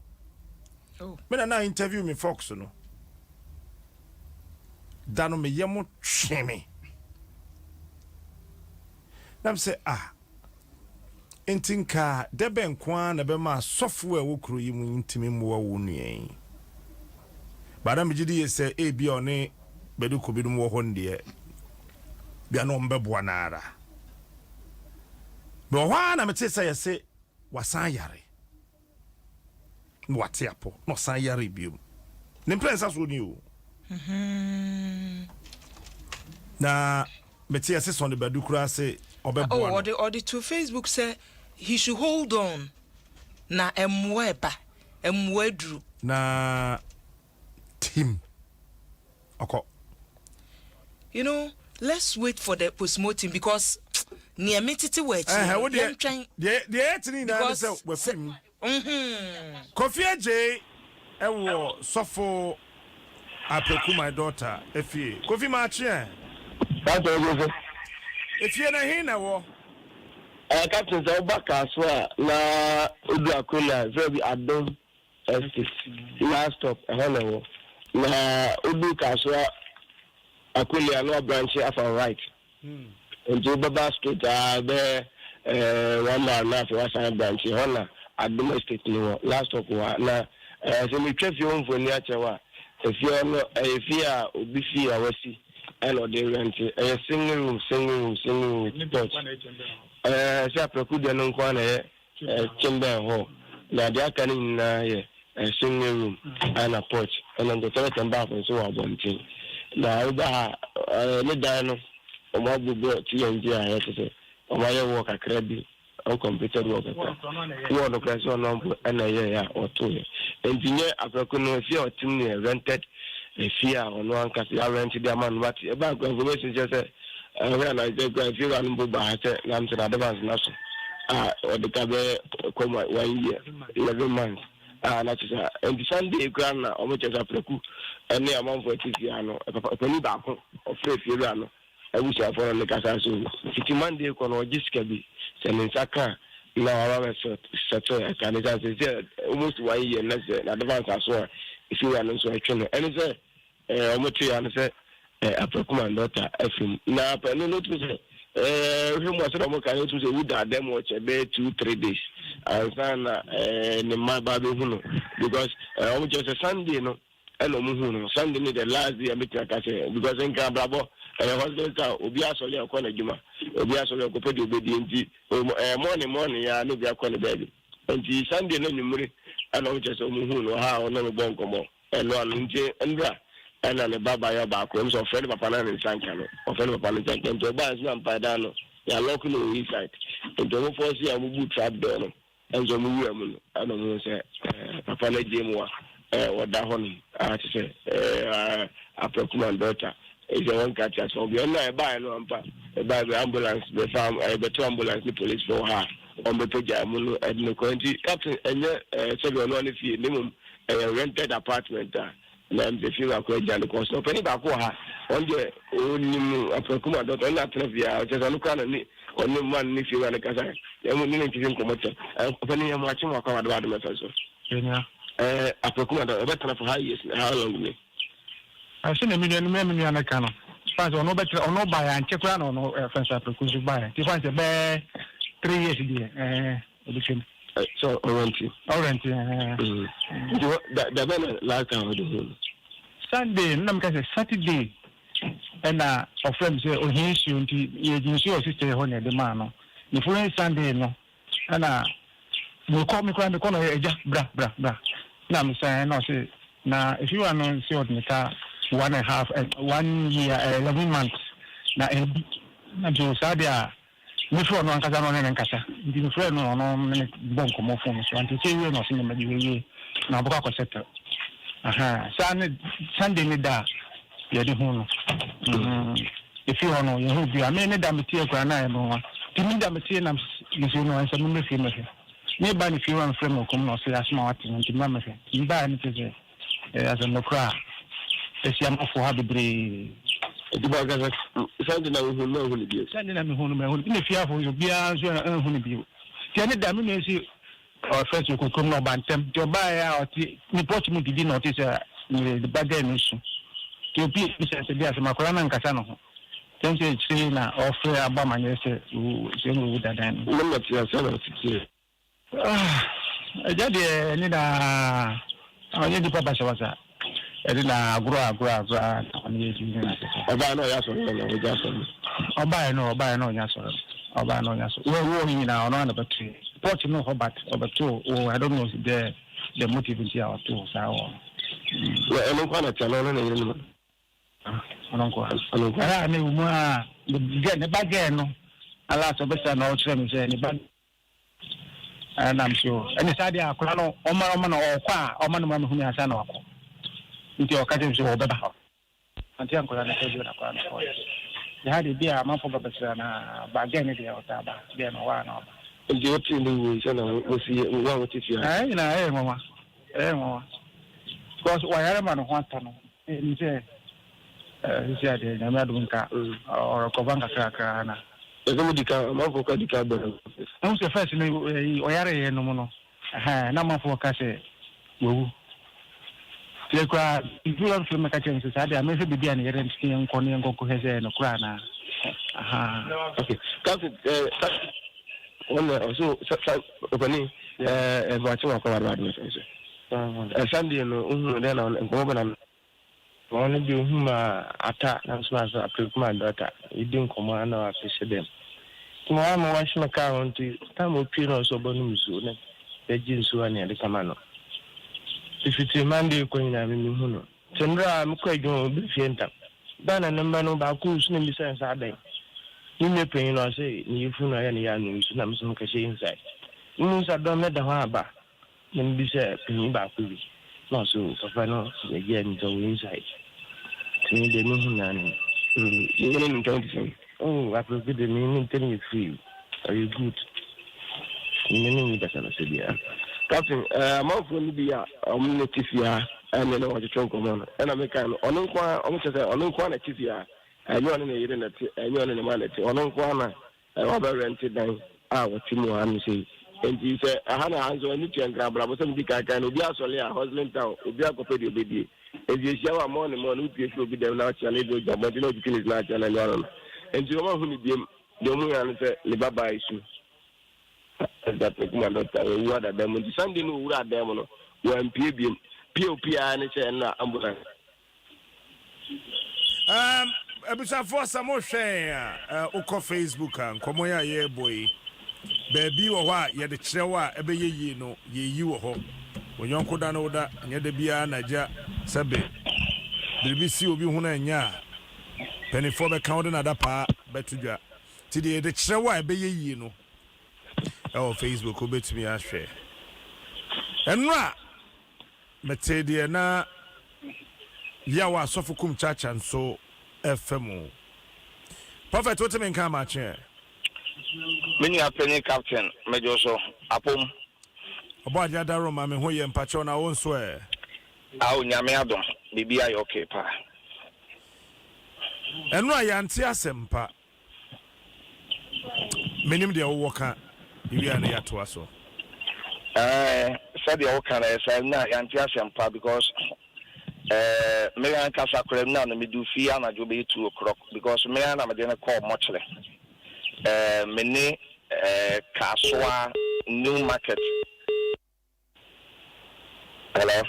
Speaker 3: Oh.
Speaker 1: Me na interview me Fox no da no, meyɛ mo twe me na mesɛ, ah, nti nka dɛbɛ nko ara na ɛbɛma asɔfo a ɛwɔ kuro yi mu ntumi mmoa wo nua yi bada. Megye di yɛ sɛ ebi a ɔne bɛde kɔ binom wɔ hɔ no deɛ bia na ɔmbɛboa no ara. Mewɔ hɔ ara na mete sɛ yɛse wasan yare na wate apɔ na ɔsan yare biom ne mprɛ nsa so ni o. Na mete yɛse sɔne Badu koraa se ɔbɛboa
Speaker 3: Oh,
Speaker 1: no.
Speaker 3: Ɔde to Facebook sɛ he should hold on na ɛmmoa ɛba ɛmmoa aduru.
Speaker 1: Na tim ɔkɔ.
Speaker 3: Let's wait for the postmortem because nea metete wɔ akyi
Speaker 1: Ɛhɛ
Speaker 3: no,
Speaker 1: wo deɛ
Speaker 3: yɛntwɛn.
Speaker 1: Deɛ yɛte ne nyinaa ne
Speaker 3: Because
Speaker 1: sɛ wafiri mu. Kofi Adjei ɛwɔ sɔfo Apreku my daughter efie. Kofi maakye ɛ.
Speaker 4: Pastor Joseph.
Speaker 1: Efie na he na ɛwɔ?
Speaker 4: Captain, sɛ woba kaa so a na odu Akola fɛ bi Adom Estate last stop ɛhɔ na ɛwɔ. Na odu kaa so a Akola na wabranche afa right. Nti wobɛba straight a bɛyɛ 1 mile na afei wasan branche hɔ na Adom Estate no wɔ last stop wɔ ha. Na sɛ metwa fie hɔ mfoni akyerɛ wo a, efie hɔ no ɛyɛ fie a obi fie a wasi. ɛna ɔde rɛnte. Ɛyɛ single room, single room, single room with porch. Ɛɛ sɛ aprɛko deɛ no nko ara na ɛyɛ ɛɛ chamber and hall. Na deɛ aka no nyinaa yɛ ɛɛ single room ɛna porch ɛna nka toilet and bath nso wɔ abɔnten. Na woba ha ɛɛ ne dan no wɔn abobɔ TNT a ɛyɛ te sɛ wɔn ayɛ wall kakra bi uncompleted wall kakra. Wall no koraa sɛ ɔno mpo ɛna ɛyɛɛ a ɔtoeɛ. Nti nyɛ aprɛko no efie a ɔte mu no yɛ rented efie a ɔno ankasa yɛarɛnte de ama no but ɛbaa koraa information kyerɛ sɛ ɛhwɛ a na sɛ koraa fie wura no mpo baa ha sɛ nam sɛ n'advance no aso a ɔde ka bɛyɛ kɔm 1 year 11 months a na kyerɛ sɛ nti Sunday koraa na ɔmo kyerɛ sɛ aprɛko ɛne amanfoɔ ɛte fie ha no papa panin baako ɔfrɛ fie wura no abusuafoɔ no ne kasa so fiti Monday kɔ no ɔgye sika bi sɛ ne nsa ka na waba bɛ settle ɛka ne sɛ sɛ almost one year na sɛ n'advance aso a efie wura no nso ɛtwe no ɛne sɛ ɔmo te ya no sɛ Aprɛko daughter afiri mu na apɛ no tumi sɛ hwɛ mu a sɛdeɛ ɔmo ka no tumi sɛ owu da dɛm ɔkyɛ bɛyɛ 2-3 days ansa na ne mma ba bɛhu no because ɔmo kyerɛ sɛ Sunday no ɛna ɔmo hu no. Sunday ne the last day a mɛtumi aka sɛ because nka abrabɔ ɛyɛ hospital, obi asɔre akɔ n'adwuma, obi asɔre akɔpɛ deɛ obɛdi nti morning morning ya na obi akɔ ne baabi. Nti Sunday no anwummere ɛna ɔmo kyerɛ sɛ ɔmo hu no ha a ɔne no bɔ nkɔmmɔ ɛno ano. Nti ndra ɛna ne ba ba yɛ baako ɛmu sɛ ɔfrɛ ne papa na ne nsa nka no, ɔfrɛ ne papa ne nsa nka. Nti ɔbaa nso na mpaedan no yɛalock no wɔ inside nti ɔmo fɔ si a ɔmo bu trap door no ɛnso ɔmo wura mu no ɛna ɔmo sɛ papa no agye mu a wɔda hɔ nom a kyerɛ sɛ Aprɛko daughter ɛsɛ wɔn ka kyerɛ sɛ ɔbi ɛna ɛbaeɛ no ampa ɛbaeɛ bɛ ambulance bɛfa ɛbɛto ambulance ne police fo ha a wɔn bɛpagya mu no ɛde no kɔ. Nti captain, ɛnyɛ sɛdeɛ ɔno ɔne fie ne mmom ɛyɛ rented apartment a na msɛ fie baako agya no kɔ so. Ɔpanin baako wɔ ha, ɔno deɛ ɔnim Aprɛko daughter, ɔno atena fie a ɔkyerɛ sɛ ɔno koraa na ne ɔne man ne fie wa ne kasa ɛmu ne ne ntwitwi nkɔmmɔ kyɛ. Ɔpanin yɛ mo akye mo akɔ awade wade mɛfɛ so. Aprɛko daughter ɔbɛtena for how years, how long ne?
Speaker 5: Ɛsɛ na me nua no ka no fan sɛ ɔno bɛtena, ɔno baeɛ ankyɛ koraa na ɔno ɛfɛn sɛ Aprɛko nso baeɛ nti fan sɛ bɛɛ 3 years deɛ ɔbɛtwam.
Speaker 4: Sɛ ɔrɛnti?
Speaker 5: Ɔrɛnti ɛɛ.
Speaker 4: Nti da bɛn na last time ɔde hu no?
Speaker 5: Sunday nna meka sɛ Saturday ɛna ɔfrɛ me sɛ ohia nsuo nti yɛgye nsuo wɔ sister hɔ na ɛde maa no. Ne following Sunday no ɛna mekɔ, mekora mekɔ na ɔyɛ agya bra bra bra na mesan na ɔse na efi wa no sɛ ɔde ne ka one and a half 1 year 11 months na ɛbi na nti saa deɛ a mefrɛ ɔno ankasa na ɔne ne nkasa nti mefrɛ no, ɔno ne ne bɔ nkɔmmɔ phone so nti sɛ wie na ɔse ne madi wie na ɔbɛkɔ akɔsɛtɛ aha saa ne Sunday ne da a yɛde hu no. Efi hɔ no yɛhu bi a me ne da metie koraa na ayɛ me nwa nti me da metie na nsuo no ɛnsɛ me mɛfie mɛhwɛ me ba ne fie wa mfrɛ me ɔkɔm na ɔsɛ asoma wate no nti mma mɛhwɛ nti mbaa no kyerɛ sɛ ɛyɛ asɛm no koraa ɛsi amafoɔ ha bebree.
Speaker 4: Nti bɔ ankasa Sunday na wohu no, ahu no bio?
Speaker 5: Sunday na mehu no, mahu no ne fie afo nso obiara nso anhu no bio nti ɛne da me nua si ɔfrɛ sɛ ɔkɔkurom na ɔba ntɛm nti ɔbaeɛ a ɔte ne pɔkye mu didi na ɔte sɛ ne ba gɛɛ no su nti obi bisa sɛ bi asɛm akwadaa no ankasa no ho kyɛn sɛ akyire na ɔfrɛ abɔ amanneɛ sɛ sɛ ne ɔwu dadan no.
Speaker 4: Ne mmatea sɛ na ɔteteɛ?
Speaker 5: Agya deɛ ɛne na ɔnyɛ nipa basabasa, ɛde na agorɔ agorɔ agorɔ a na ɔne yɛ di ne na sɛ.
Speaker 4: Ɔbaa na ɔyɛ asɔre na ɔgya asɔre no?
Speaker 5: Ɔbaeɛ no ɔnyɛ asɔre no, ɔbaeɛ no ɔnyɛ asɔre. Wɔ nyinaa ɔno ana bɛto pɔt no hɔ but ɔbɛto wɔ, I don't know the motive nti a ɔto saa wɔ.
Speaker 4: Na ɛno nkwa na tia no ɔno na yere no ma?
Speaker 5: Ɔno nko a.
Speaker 4: Ɔno nkwa.
Speaker 5: Ɛyɛ a ne mu a ne ba gɛɛ no alas ɔbɛsɛ na ɔkyerɛ me sɛ ne ba ɛnam so ɛne saa deɛ akora no ɔma no ɔkɔ a ɔma no ma mehu me ansa na wakɔ nti ɔka kyerɛ me sɛ ɔbɛba hɔ ante ankɔla no kɔ bio na akora no kɔɛ de ha deɛ bi a amanfoɔ ba bɛsrɛ na ba gɛɛ no deɛ ɔtaa ba deɛ no ɔwɔ a na ɔba.
Speaker 4: Nti wotee ne wuo sɛ na wosi wo a wote fie ha?
Speaker 5: Ɛyɛ nyinaa ɛyɛ nwanwa, ɛyɛ nwanwa because wayare ma ne ho atɔ no ɛnim sɛ sisi adeɛ Nyame adom nka ɔrekɔba nkakrakra na.
Speaker 4: Ɛsɛ mo di ka amanfoɔ ka di ka bɔ no?
Speaker 5: Ɛhu sɛ first no ɔyareeɛ nom no na amanfoɔ ka sɛ wawu tiɛ koraa ntura mfiri mɛka kyerɛ no sɛ saa deɛ a mehwɛ biribi a ne yɛrɛ nti yɛnkɔ ne yɛnkɔ kɔhwɛ sɛ ɛyɛ nokorɛ anaa.
Speaker 4: Okay, captain, wɔn na ɔso sa ɔpani ɛɛ ɛbɛkye wɔn akɔ wade wade mɛfɛn so Sunday no ohun dɛ na nkɔmɔ bɛ na. Ɔno deɛ ohuu ma ata na nso ma so apreku my daughter yɛdi nkɔmmɔ a na wapehye dɛm nti ma wama wahye me kaa ho nti time opie na ɔsɛ ɔbɛnom nsuo na yɛgye nsuo a na yɛde kama no nti fitiri Monday kɔ nyinaa me mehu no nti mmerɛ a mekɔ adwuma mu bɛ fie ntam da na ne mma no baako resu na mbisa no sɛ adɛn ne nua panyin no ɔse ne yefunu na ɔyɛ ne ya na ɔresu na me nso mekɔhyɛ inside mehu sɛ dɔm no da hɔ aba Na mebisa panyin baako bi na ɔse o papa no yɛgyaa no nti ɔwɔ inside nti me deɛ mehu naa no
Speaker 6: Mm, wo ne ne ntam te sɛn?
Speaker 4: Oh, Aproko deɛ me ne ntam yɛ free, ɔyɛ good. Me ne no nni basabasa biara.
Speaker 6: Captain, eh, amanfoɔ no bi a wɔn ne no te fie ha ɛne ne wɔtwetwe nkɔmmɔ no, ɛna meka no, ɔno nko ara, wɔn kyerɛ sɛ ɔno nko ara na ɛte fie ha, ɛnyɛ ɔne ne yere na ɛte, ɛnyɛ ɔne ne mma na ɛte, ɔno nko ara na Wɔabɛrɛnte dan a wɔte mu wɔ hanom sei. Enti sɛ ɛha na ha nso ani tua nkrabrabɔ sɛ medi kan kan no, obi asɔre a, hustling town, obi akɔpɛ deɛ ɔbɛdie. Enti ɛhyia wo a, mɔɔ ne mɔɔ no, wopue firi obi dɛm na wokyea no, ebia ɔgyina abɔnten na ɔtwitwi ne se na akyea no, ɛno ano no. Enti wɔanhu no biom. Deɛ wɔhui ara ne sɛ ne babaa resu. Esther Pekuma dɔkta, wawu ada dan mu. Enti Sunday no ɔwuraa dan mu no, wampue biom. Pue a ɔpue ara ne sɛ ɛno na ambulance.
Speaker 1: Um, abusuafoɔ sɛ mohwɛ yɛn a, uh, wokɔ Facebook a, nkɔmmɔ yi a yɛrebɔ yi, baabi wɔ hɔ a yɛde kyerɛ wo a ɛbɛyɛ yie no, yɛyi wɔ hɔ. Wo yɔnko da no wo da, nyɛ da biara na agya sɛbe biribi si obi ho no ɛnyɛ a, mpanimfoɔ bɛka wode n'adapaa bɛto dwa. Nti deɛ yɛde kyerɛ wo a ɛbɛyɛ yie no, ɛwɔ Facebook wobɛtumi ahwɛ. Ɛnora Metee deɛ na yaw a Sɔfo Kum Chacha nso refa mu. Prophet wote me nka amakye ɛ?
Speaker 7: Me nua panyin Captain, megye wo so. Apom.
Speaker 1: Ɔbɔadeɛ adaworoma me ho yɛ mpakyɛw na wo nso ɛ?
Speaker 7: Ao Nyame adom, biribi ayɛ okay paa.
Speaker 1: Ɛno a yɛante asɛmpa. Menim deɛ wowɔ ka, yɛwie a na yɛatoa so.
Speaker 7: Ɛɛ sɛdeɛ woka no ɛyɛ saa na yɛante asɛm pa because ɛɛ me ankasa koraa na no medu fie anadwo bɛyɛ 2 o'clock because me ara na mede no kɔɔ mɔkyerɛ, ɛɛ me ne ɛɛ Kasoa New Market. Hello.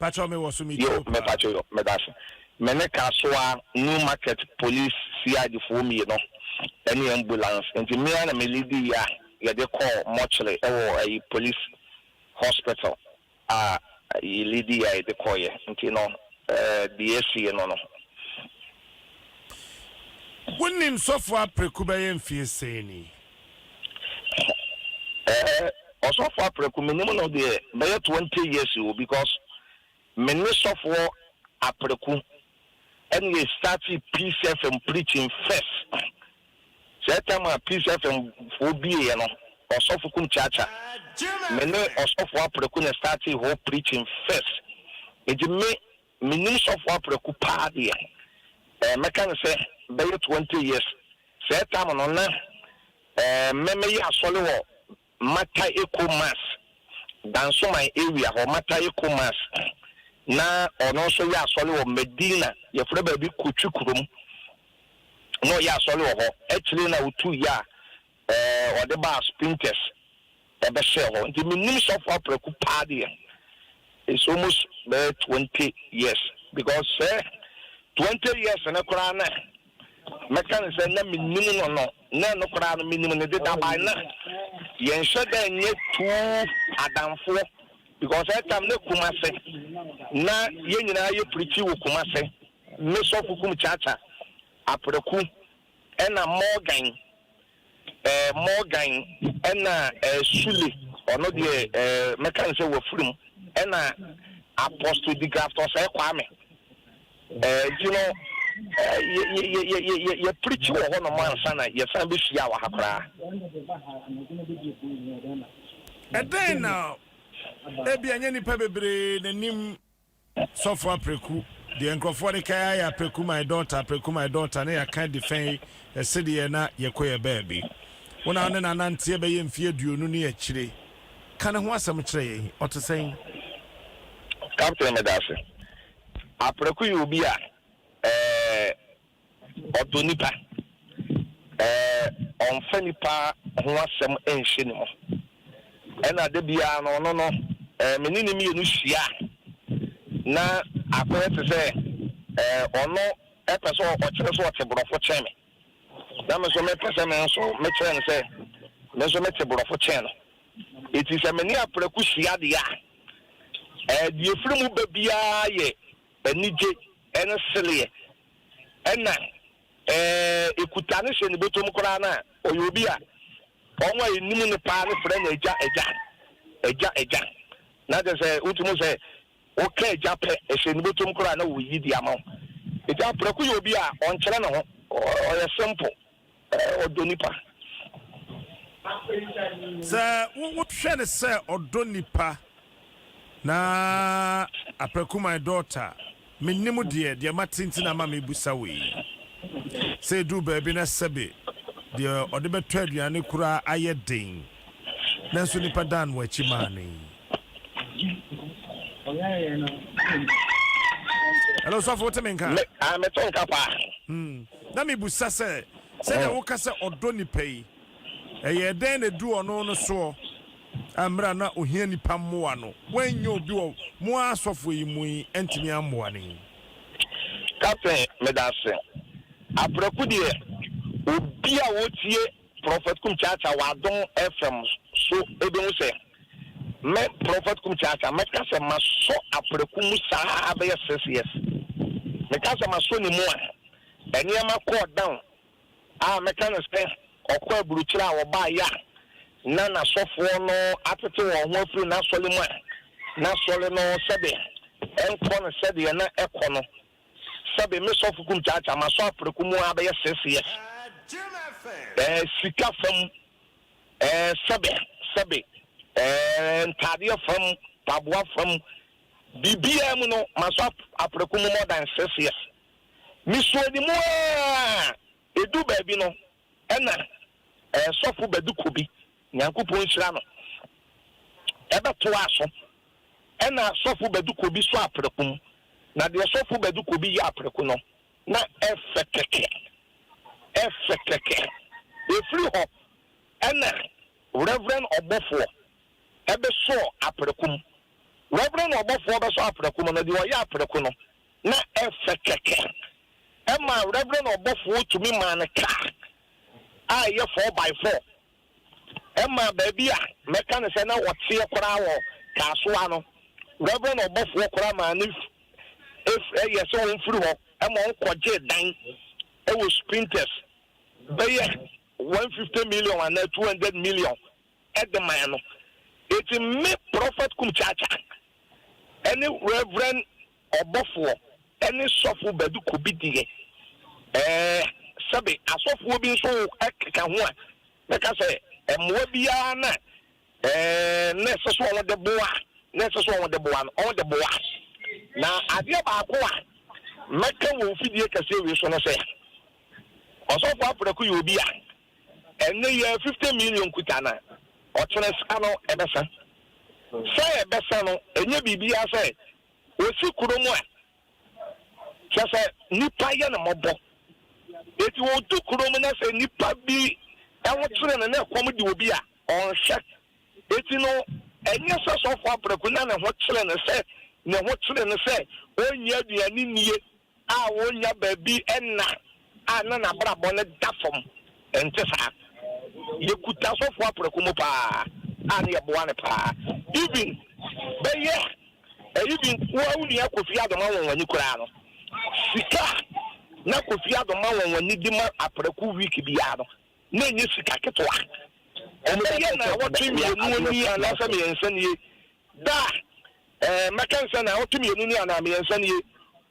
Speaker 1: Pacho me wɔ so me
Speaker 7: Yo,
Speaker 1: tie wo
Speaker 7: me
Speaker 1: paa.
Speaker 7: pacho yo, me da ase. Me ne Kasoa New Market Police CID foɔ mmienu ɛne ambulance. Nti me ara na me lead yi a yɛde kɔɔ mortuary ɛwɔ ɛyi police hospital a yɛ lead yi a yɛde kɔɔyɛ. Nti no ɛɛ deɛ esie no no.
Speaker 1: Wonim Sɔfo Apreku bɛyɛ mfie sɛn ni?
Speaker 7: Ɛɛ Ɔsɔfo Apreku menim no deɛ bɛyɛ 20 years o because me ne Sɔfoɔ Apreku ɛna yɛ start Peace FM preaching first. Sɛ time a Peace FM foɔ bieɛ no, Ɔsɔfo Kum Chacha, me ne Ɔsɔfo Apreku na start hɔ preaching first. Nti me menim Sɔfo Apreku paa deɛ, ɛɛ mɛka no sɛ bɛyɛ 20 years. Sɛ time no na mɛmɛyɛ asɔre wɔ Mata Eco Mass, Dansoman area hɔ, Mata Eco Mass, na ɔno nso yɛ asɔre wɔ Medina, yɛfrɛ baabi Kotwi kurom, na ɔyɛ asɔre wɔ hɔ. Akyire na otu yɛ a ɔde baa Spintex ɛbɛhyɛɛ hɔ. Nti menim Sɔfo Apreku paa deɛ, it's almost bɛyɛ 20 years because sɛ 20 years ne koraa na mɛka ne sɛ na menim no no na ɛno koraa no menim ne deda by na yɛnhyɛ dɛ nyɛ tuu adamfoɔ because that time ne Kumase na yɛn nyinaa yɛ preach wɔ Kumase, me Sɔfo Kum Chacha Apreku ɛna Morgan, Morgan ɛna Sule, ɔno deɛ mɛka ne sɛ wafiri mu, ɛna Apostle Digraft Ɔsɛe Kwame. Nti no yɛ yɛ yɛ yɛ yɛ yɛ preach wɔ hɔ nom ansa na yɛsan bɛhyia wɔ ha koraa.
Speaker 1: Ɛdɛn na ebi ɛnyɛ nipa bebree n'anim Sɔfo Apreku deɛ nkurɔfoɔ de kae ayɛ Apreku my daughter, Apreku my daughter ne yɛaka di fɛn yi ɛsedeɛ na yɛkɔ yɛ baabi. Wo na wo ne no ananteɛ bɛyɛ mfeɛ 20 ne akyire. Ka ne ho asɛm kyerɛ yɛn. Ɔte sɛn?
Speaker 7: Captain, meda ase. Apreku yɛ obi a ɔdɔ nipa, ɔmfa nipa ho asɛm nhyɛ ne mu, ɛna da biara no ɔno no me ne ne mmienu hyia a na akɔyɛ te sɛ ɛɛ ɔno pɛ sɛ ɔkyerɛ sɛ ɔte borɔfo kyɛn me. Na me nso mepɛ sɛ me nso mekyerɛ no sɛ me nso mete borɔfo kyɛn no. Enti sɛ me ne Apraku hyia deɛ a, ɛɛ deɛ ɛfiri mu ba biara yɛ anigye ne sereɛ. Ɛna ɛɛ ɛkuta no hyɛ ne bɔtɔm koraa no a, ɔyɛ obi a wɔn a ɛnim no paa no frɛ no agya agya, agya agya. Na kyerɛ sɛ wotumi hu sɛ Woka agya pɛ, ɛhyɛ ne bɔtɔm koraa na ɔyi de ama wo. Agya prɛko yɛ obi a ɔnkyerɛ ne ho, ɔyɛ simple, ɔdɔ nipa.
Speaker 1: Sɛ wohwɛ no sɛ ɔdɔ nipa na Apraku my daughter mennim deɛ, deɛ mate nti na ama mebusa wo yi. Sɛ ɛduru baabi na sɛbe deɛ ɔde bɛtɔ aduane koraa ayɛ den nanso nipa dan no akyi maa no yi. Hello, sɔfo, wote me nka?
Speaker 7: Me, ah, mete nka paa.
Speaker 1: Na mebusa sɛ, sɛdeɛ woka sɛ ɔdɔ nipa yi, ɛyɛɛ dɛn na ɛduu ɔno no soɔ a mmerɛ a na ɔhia nipa mmoa no, wannya obi wɔ mo ara asɔfoɔ yi mu yi antumi ammoa no yi?
Speaker 7: Captain, meda ase. Aprɛko deɛ, obi a ɔtie Prophet Kum Kyaakyaa wɔ Adom FM so bɛhu sɛ me Prophet Kum Kyaakyaa mɛka sɛ masɔ aprɛko mu saa bɛyɛ 6 years. Meka sɛ masɔ ne mu a, nneɛma kɔɔ down a mɛka no sɛ ɔkɔ aburukyerɛ a ɔbaeɛ a na n'asɔfoɔ no atete wɔn ho afiri n'asɔre mu a n'asɔre no sɛbe ɛnkɔ no sɛdeɛ na ɛkɔ no. Sɛbe me sɔfo Kum Kyaakyaa masɔ aprɛko mu ara bɛyɛ 6 years. Sika fam, sɛbe sɛbe ntaadeɛ fam, mpaboa fam, biribiara mu no masɔ aprɛko mu more than 6 years. Mesuo ne mu ara ɛdu baabi no ɛna sɔfo Badu Kobi, Nyankopɔn nhyira no, ɛbɛtoaa so. Ɛna sɔfo Badu Kobi sɔ aprɛko mu. Na deɛ sɔfo Badu Kobi yɛ aprɛko no, na ɛfɛ kɛkɛ. Ɛfɛ kɛkɛ. Ɛfiri hɔ ɛna Reverend Ɔbɔfoɔ ɛbɛsɔɔ aprɛko mu. Reverend Ɔbɔfoɔ bɛsɔ aprɛko mu no, deɛ ɔyɛ aprɛko no, na ɛfɛ kɛkɛ. Ɛma Reverend Ɔbɔfoɔ tumi maa no kaa a ɛyɛ 4x4. Ɛma baabi a mɛka no sɛ na ɔteɛ koraa wɔ Kasoa no, Reverend Ɔbɔfoɔ koraa maa no yɛ sɛ ɔmfiri hɔ ma ɔnkɔgyee dan wɔ Spintex bɛyɛ 150 million anaa 200 million de maa no. Enti me Prophet Kum Kyaakyaa ne Reverend Ɔbɔfoɔ ne Sɔfo Badu Kobi deɛ, ɛɛ, sɛbe asɔfoɔ bi nso keka ho a, mɛka sɛ mmoa biara no a, ɛɛ, na ɛsɛ sɛ wɔde boa a, na ɛsɛ sɛ wɔde boa no, wɔde boa. Na adeɛ baako a mɛka wɔ mfidie kɛseɛ wei so no sɛ, Ɔsɔfo Apraku yɛ obi a, ɛnnɛ yi ara 50 million kuta no a, ɔkyena sika no ɛbɛsa. Sɛ ɛbɛsa no, ɛnyɛ biribiara sɛ Osi kurom a, kyerɛ sɛ nnipa yɛ no mmɔbɔ. Enti odu kurom na sɛ nnipa bi ho kyere no na ɛkɔm de obi a, ɔnhwɛ. Enti no, ɛnyɛ sɛ sɔfo Apraku na ne ho kyere no sɛ ne ho kyere no sɛ ɔnnya aduane nnie a ɔnnya baabi nna a na n'abrabɔ no da fam. Ɛnte saa. Yɛkuta sɔfo Apraku mu paa a na yɛboa no paa. Even bɛyɛ even wo a wo nua Kofi Adom Anwanwani koraa no, sika a na Kofi Adom Anwanwani de ma Apraku week biara no, na ɛnyɛ sika ketewa. Ɛbɛyɛ naawɔtwe mmienu nie anaasɛ mmiɛnsa nie Da a, ɛɛ, mɛka no sɛ naawɔtwe mmienu ni anaa mmiɛnsa nie,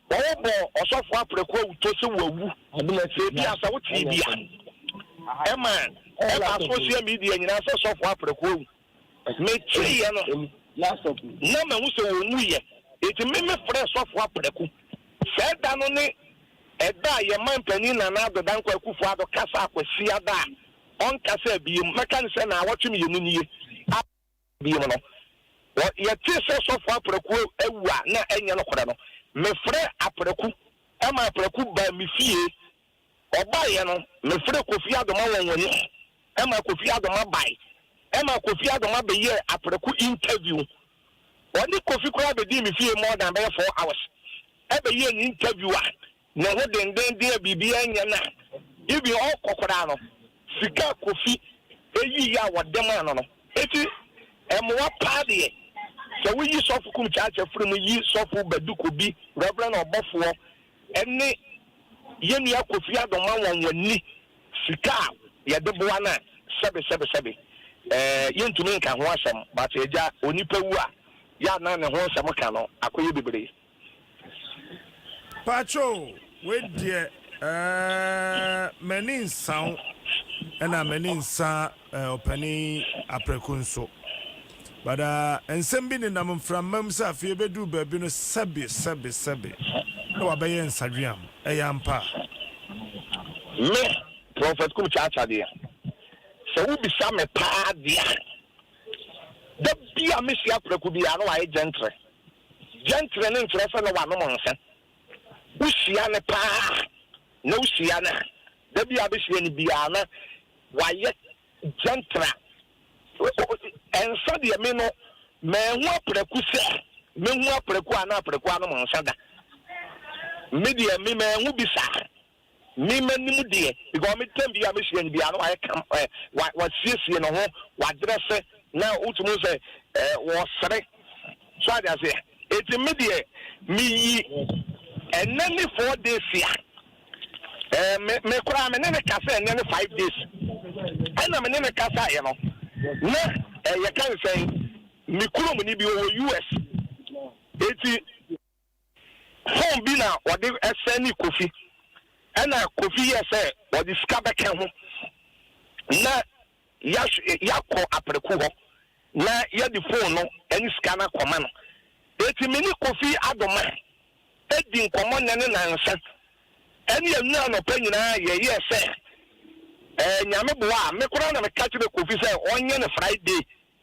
Speaker 7: wɔbɔ ɔsɔfo aprɛko awutɔ sɛ wawu. Ebia sɛ wotee bi a, ɛma ɛba social media nyinaa sɛ sɔfo aprɛko awu. Meteeɛ no, na mahu sɛ wɔnwuiɛ. Enti me mefrɛɛ sɔfo aprɛko. Saa da no ne ɛda a yɛn manpanin Nana Addo Dankwa Akufo-Addo kasaa Kwasiada a ɔnkasaa biom. Mɛka no sɛ naawɔtwe mmienu nie a. Bio no, wɔ yɛtee sɛ sɔfo Apraku awu a na ɛnyɛ nokorɛ no, mefrɛɛ Apraku ma Apraku baa me fie. Ɔbaeɛ no, mefrɛɛ Kofi Adoma Nwanwani ma Kofi Adoma bae ma Kofi Adoma bɛyɛɛ Apraku interview. Ɔne Kofi koraa bɛdii me fie more than bɛyɛ 4 hours. Ɛbɛyɛɛ no interview a ne ho dendenden a biribiara nyɛ no a even ɔkɔ koraa no sika a Kofi yiiɛ a wɔde maa no no eti mmoa paa deɛ sɛ woyi Sɔfo Kum Kyaakya firi mu yi Sɔfo Badu Kobi, Reverend Ɔbɔfoɔ ne yɛn nua Kofi Adoma wɔn wɔnni sika a yɛde boa no a sɛbe sɛbe sɛbe ɛɛ yɛntumi nka ho asɛm but agya onipa wu a yɛ a na ne ho nsɛm ka no akɔyɛ bebree.
Speaker 1: Pacho wei deɛ eh, m'ani nsa wo ɛna m'ani nsa eh, ɔpanin Aprɛko nso. But uh, nsɛm bi nenam mframa mu sɛ afei ɛbɛduru baabi no sɛbe sɛbe sɛbe na wabɛyɛ nsadweam. Ɛyɛ ampa?
Speaker 7: Me, Prophet Kum Kyaakya deɛ, sɛ wobisa me paa deɛ a, da bi a mehyia prɛko biara na wayɛ gentile. Gentile no nkyerɛ sɛ na wanom nsa. Wohyia no paa na wohyia no a, da bi a wobɛhyia no biara na wayɛ gentle. Nsa deɛ me no, manhu aprɛko sɛ mɛhu aprɛko a na aprɛko anom nsa da. Me deɛ me manhu bi saa. Me m'anim deɛ because me tɛm bi a mehyia no biara no wayɛ kam ɛ wa wasiesie ne ho wadrɛse na wotumi hu sɛ ɛ wɔsere so ade aseɛ eti me deɛ meyi ɛnɛ ne 4 days a ɛ me me koraa me ne ne kasa ɛnɛ ne 5 days ɛna me ne ne kasa yɛ no na ɛ yɛka nsɛn me kurom ni bi wɔ US eti phone bi na wɔde ɛsɛn ne Kofi ɛna Kofi yɛ sɛ wɔde sika bɛka ho na yakɔ Aprɛko hɔ na yɛde phone no ɛne sika no akɔma no. Eti me ne Kofi Adoma edi nkɔmɔ nɛ ne nansa ɛne enu anɔpa nyinaa yɛyɛ sɛ Nyame boa a me koraa na meka kyerɛ Kofi sɛ ɔnyɛ no Friday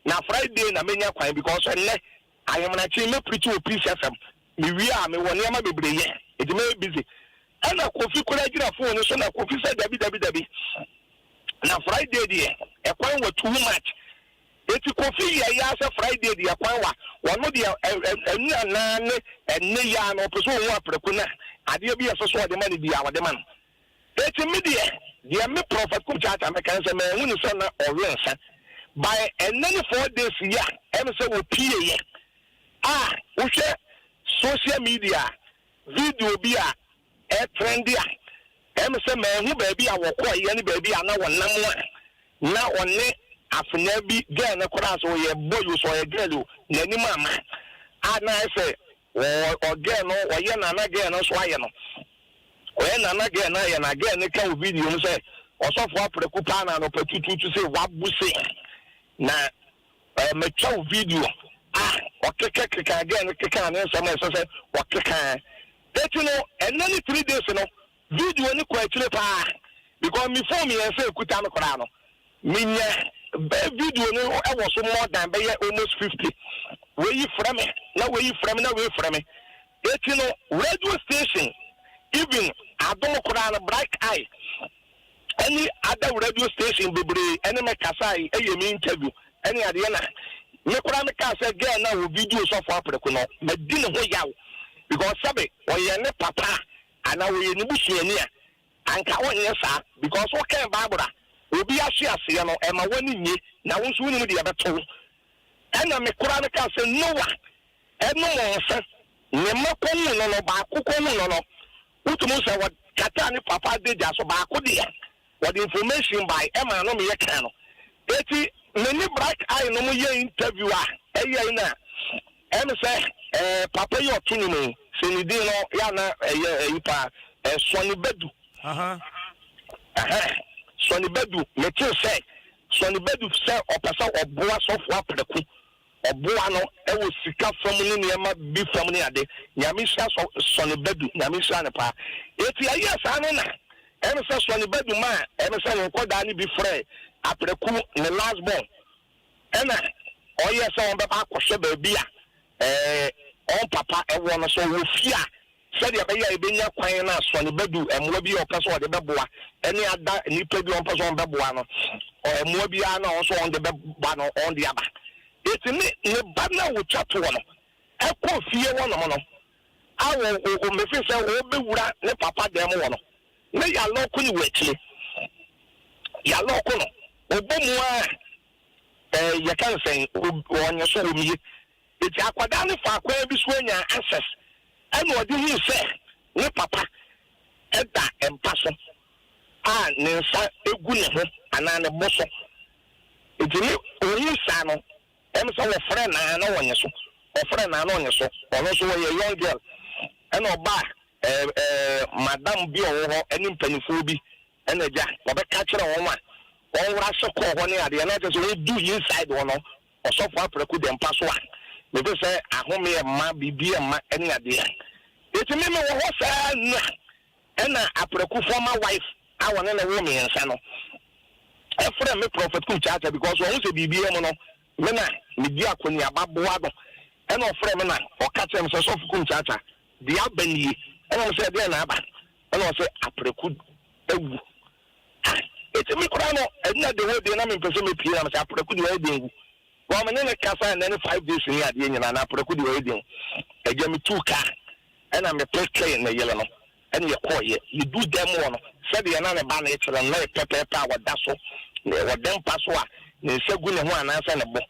Speaker 7: na Friday na menya kwan because ɛnnɛ ahemanakye mɛ preach wɔ Peace FM. Mewie a mewɔ nneɛma bebree yɛ eti mɛyɛ busy. Ɛna Kofi koraa gyina phone no so na Kofi sɛ dabi dabi dabi, na Friday deɛ ɛkwan wɔ too much. Eti Kofi yɛ ya sɛ Friday deɛ kwan wa wɔno deɛ ɛnu anaa ne ɛne ya na ɔpɛ sɛ ohun Aprɛko na adeɛ bi ɛsɛ so ɔde ma no bia ɔde ma no. Eti mi deɛ me Prophet Kum Kyaakyaa mɛka sɛ mɛhu ne sɛ na ɔwe nsa by ɛnɛ ne 4 days yi a ɛmi sɛ wɔpie yɛ a wohwɛ social media video bi a ɛtrend a ɛmi sɛ mɛhu baabi a wɔkɔɔ yɛ ne baabi a na wɔnam a na ɔne afenaa bi girl no koraa sɛ ɔyɛ boy o sɛ ɔyɛ girl o n'anim ama a na ayɛ sɛ ɔ ɔ girl no ɔyɛ nana girl no nso ayɛ no ɔyɛ nana girl no ayɛ na girl no ka wɔ video mu sɛ ɔsɔfo Aprɛko paa na anɔpa tututu sɛ wabu se na mɛtwa wo video a ɔkeka keka girl no keka ne nsɛm a ɛsɛ sɛ ɔkeka. Eti no ɛnɛ ne 3 days no video ne kɔ akyire paa because mi phone mmiɛnsa ekuta no koraa no minya bɛɛ video no ɛwɔ so more than bɛyɛ almost 50. Weyi frɛ me na weyi frɛ me na weyi frɛ me. Eti no radio station even Adom koraa no Bright Eye ɛne other radio station bebree ɛne me kasa yi ɛyɛ me interview ɛne adeɛ na me koraa me kaa sɛ girl na wɔ video sɔfo Aprɛko no madi ne ho yaw because sɛbe ɔyɛ ne papa anaa ɔyɛ ne busuani a anka ɔnyɛ saa because wɔkɛn Bible a obi ahwe aseɛ no ɛma wɔne nye na wo nso wonim deɛ ɛbɛto. Ɛna me koraa me kaa sɛ Noah ɛnom nsa ne mma kɔhu no baako kɔhu no wotumi sɛ wɔkata ne papa adagya so baako deɛ wɔde information by ɛma no meyɛ kan no. Eti me ne Bright Eye no mo yɛ interview a ɛyɛ yi na ɛm sɛ papa yi ɔto ne mu sɛ ne din no yɛ ana ɛyɛ ɛyi paa Sɔni Bɛdu. Sɔni Bɛdu mete sɛ Sɔni Bɛdu sɛ ɔpɛ sɛ ɔboa sɔfo Aprɛko ɔboa no ɛwɔ sika fam ne nneɛma bi fam ne ade. Nyame nhyira Sɔni Bɛdu, Nyame nhyira ne paa. Eti ɛyɛ saa no na ɛm sɛ Sɔni Bɛdu ma ɛm sɛ ne nkɔdaa ne bi frɛ Aprɛko ne last born ɛna ɔyɛ sɛ wɔn bɛba akɔhwɛ baabi a ɔn papa ɛwɔ no so wɔ fie a sɛdeɛ ɛbɛyɛ a ebɛnya kwan na Sɔni Bɛdu mmoa bi a ɔpɛ sɛ ɔde bɛboa ɛne ada nipa bi a ɔmpɛ sɛ ɔn bɛboa no mmoa biara na ɔn nso ɔn de bɛba no ɔn de aba. Eti ne ba na wotwa toɔ no ɛkɔ fie hɔnom no. A wɔ wɔ mefe sɛ wɔbɛwura ne papa dan mu hɔ no, na yɛalɔko no wɔ akyire. Yɛalɔko no. Ɔbɔ mu a, ɛɛ yɛka no sɛn, ɔnyɛ so ɔmie. Enti akwadaa no faa kwan bi so nyaa access ɛna ɔde huu sɛ ne papa da mpa so a ne nsa gu ne ho anaa ne bo so. Enti ne ɔhuu saa no, ɛm sɛ wɔfrɛ no a na ɔnye so, wɔfrɛ no a na ɔnye so. Ɔno nso ɔyɛ young girl ɛna ɔbaa ɛɛ ɛɛ madam bi a ɔwɔ hɔ ɛne mpanimfoɔ bi Ɛna agya, wɔbɛka kyerɛ wɔn a wɔn wura se kɔɔ hɔ ne adeɛ, na kyerɛ sɛ wɔduu inside hɔ no, ɔsɔfo aprɛko da mpa so a, mete sɛ ahomeɛ mma, biribi mma ne adeɛ. Enti me mewɔ hɔ saa nna, ɛna aprɛko former wife a wɔne no woo mmiɛnsa no frɛ me Prophet Kum Chacha because wɔn sɛ biribiara mu no, me na medi akɔneaba boa no. Ɛna ɔfrɛ me na ɔka kyerɛ me sɛ, Sɔfo Kum Chacha, deɛ aba nie. Ɛna me sɛ, ɛdeɛn na aba? Ɛna ɔsɛ aprɛko awu. Ah, enti me koraa no, ɛnna the whole day na mempɛ sɛ mepie na mesɛ aprɛko deɛ ɔyɛ den wu. Wɔn me ne no kasa ɛnɛ ne 5 days ne adeɛ nyinaa na aprɛko deɛ ɔyɛ den. Agya metuu kaa ɛna mepekee ne yere no ɛna yɛkɔɔyɛ. Yɛdu dɛm hɔ no, sɛdeɛ na ne ba no rekyerɛ no na yɛ pɛpɛɛpɛ a ɔda so, ɔda mpa so a ne nsa gu ne ho anaasɛ ne bo.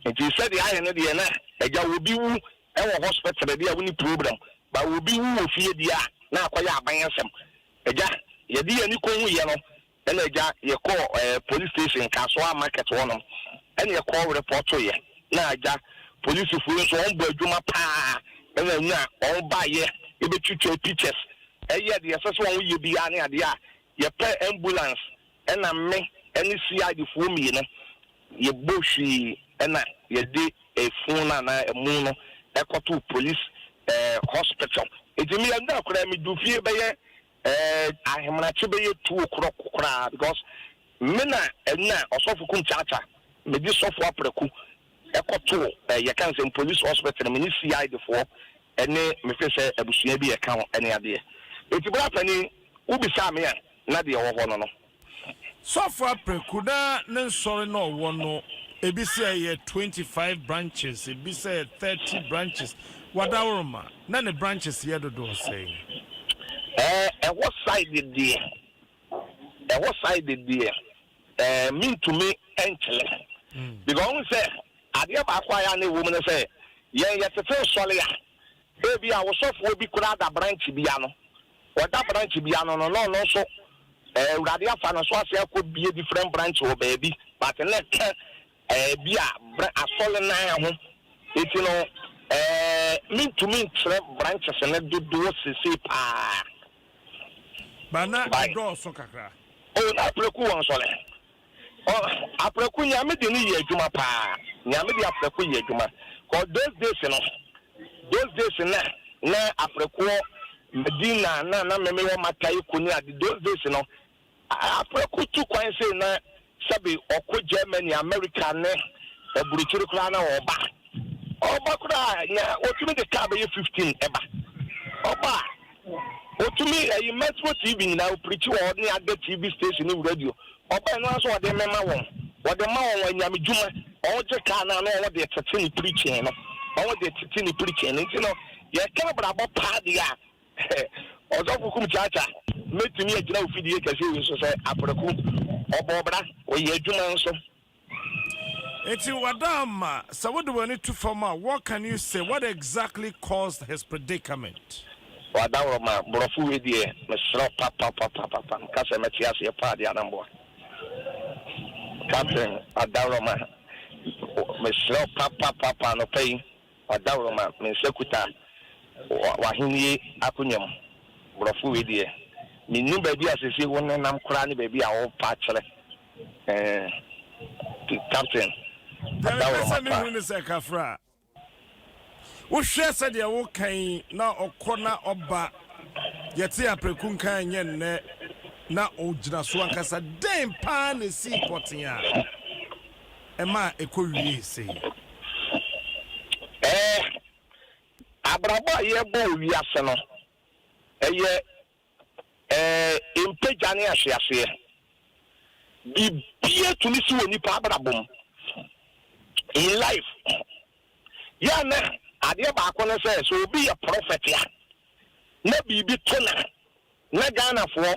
Speaker 7: Nti sɛdeɛ ayɛ no deɛ na agya obi wu ɛwɔ hospital deɛ a wonni problem, but obi wu wɔ fie deɛ a na akɔyɛ aban asɛm. Agya, yɛde yɛn ani kɔhuiɛ no, ɛna agya yɛkɔɔ ɛɛ police station Kasoa market hɔnom, ɛna yɛkɔ repɔtoeɛ. Na agya, polisifoɔ yi nso wɔn bɔ adwuma paa, ɛna nya wɔn baeɛ ɛbɛtwitwa pictures, ɛyɛ deɛ ɛsɛ sɛ wɔn yɛ biara ne adeɛ a, yɛpɛ ambulance, ɛna me ɛne CID foɔ mmienu, yɛbɔ hwii ɛna yɛde efun no anaa ɛmu no ɛkɔtoo police hospital. Enti me ɛnna koraa medu fie bɛyɛ ahemanakye bɛyɛ 2 o'clock koraa because me na ɛnna ɔsɔfo Kum Kyaakya mede sɔfo aprɛko ɛkɔtoo yɛka nsɛm police hospital, me ne CID foɔ ɛne mefe sɛ abusua bi ɛka ho ɛne adeɛ. Eti bra panin, wobisaa me a, na deɛ ɛwɔ hɔ no.
Speaker 1: Sɔfo Aprɛko na ne nsɔre na ɔwɔ no, ebi sɛ ɛyɛ 25 branches, ebi sɛ ɛyɛ 30 branches. Wadaworoma, na ne branches yɛ dodoɔ sɛn?
Speaker 7: Ɛhɔ side deɛ, mintumi nkyerɛ because ɔhun sɛ adeɛ baako a yɛ a na ɛwɔ mu no sɛ yɛn yɛtete nsɔre a, ebi a wosɔfoɔ bi koraa da branch bi ano, ɔda branch bi ano no, na ɔno nso Awurade afa no so ase akɔ bie different branch wɔ baabi, but ne ka bi a asɔre nan ho. Eti no mintumi nkyerɛ branches ne dodoɔ sese paa.
Speaker 1: Ba na ɛdɔɔso kakra.
Speaker 7: O, na Aprɛko wɔ nsɔre. Ɔ Aprɛko, Nyame de no yɛ adwuma paa. Nyame de Aprɛko yɛ adwuma. 'Cause those days no, those days na Aprɛkoɔ Medina na mɛmɛ wɔ Mataheko ne ade, those days no, Aprɛko tu kwan sei na sɛbi ɔkɔ Germany, America ne aburukyiri koraa na ɔba. Ɔba koraa nya otumi de car bɛyɛ 15 ɛba. Ɔba a, otumi ɛyi Metro TV nyinaa opirikyi wɔ hɔ ne ada TV station ne radio. Ɔba ɛno nso ɔde mɛma wɔn. Wɔde ma wɔn anyame dwuma. Ɔgye car na ano ɔde tete ne preaching no. Ɔde tete ne preaching no. Nti no, yɛka abrabɔ paa deɛ a, ɔsɔfo Kum Kyaakya, mɛtumi agyina wo fidie kɛseɛ yi so sɛ Aprɛko ɔbɔ ɔbra, ɔyɛ adwuma nso.
Speaker 1: Enti wadama, sɛ wode w'ani to fam a, what can you say? What exactly caused his predicament?
Speaker 7: Wadaworoma, borɔfo wei deɛ, mesrɛ papapapapa, nka sɛ mɛte aseɛ paa deɛ anamboa. Captain Adaworoma, mesrɛ papapapa, anɔpa yi, wadawuroma, me nsa kuta w'ahennie akonnwa mu. Borɔfo wei deɛ, mennim baabi a sese wo nenam koraa ne baabi a wopa kyerɛ. Captain
Speaker 1: Deɛ mepɛ
Speaker 7: Adaworoma
Speaker 1: sɛ
Speaker 7: paa.
Speaker 1: mehu ne sɛ, kafra, wohwɛ sɛdeɛ wokan na ɔkɔ na ɔba, yɛte Aprɛku nkan nyɛ nnɛ na ɔgyina so ankasa, dɛn paa na ɛsii pɔten a ɛma ɛkɔ wie sei?
Speaker 7: Abrabɔ a yɛbɔ wɔ wiase no, ɛyɛ mpagya ne ahweaseɛ. Bibia tumi si wɔ nipa abrabɔ mu in life. Yɛ na adeɛ baako ne sɛ obi yɛ prophet a na biribi to no a, na Ghanafoɔ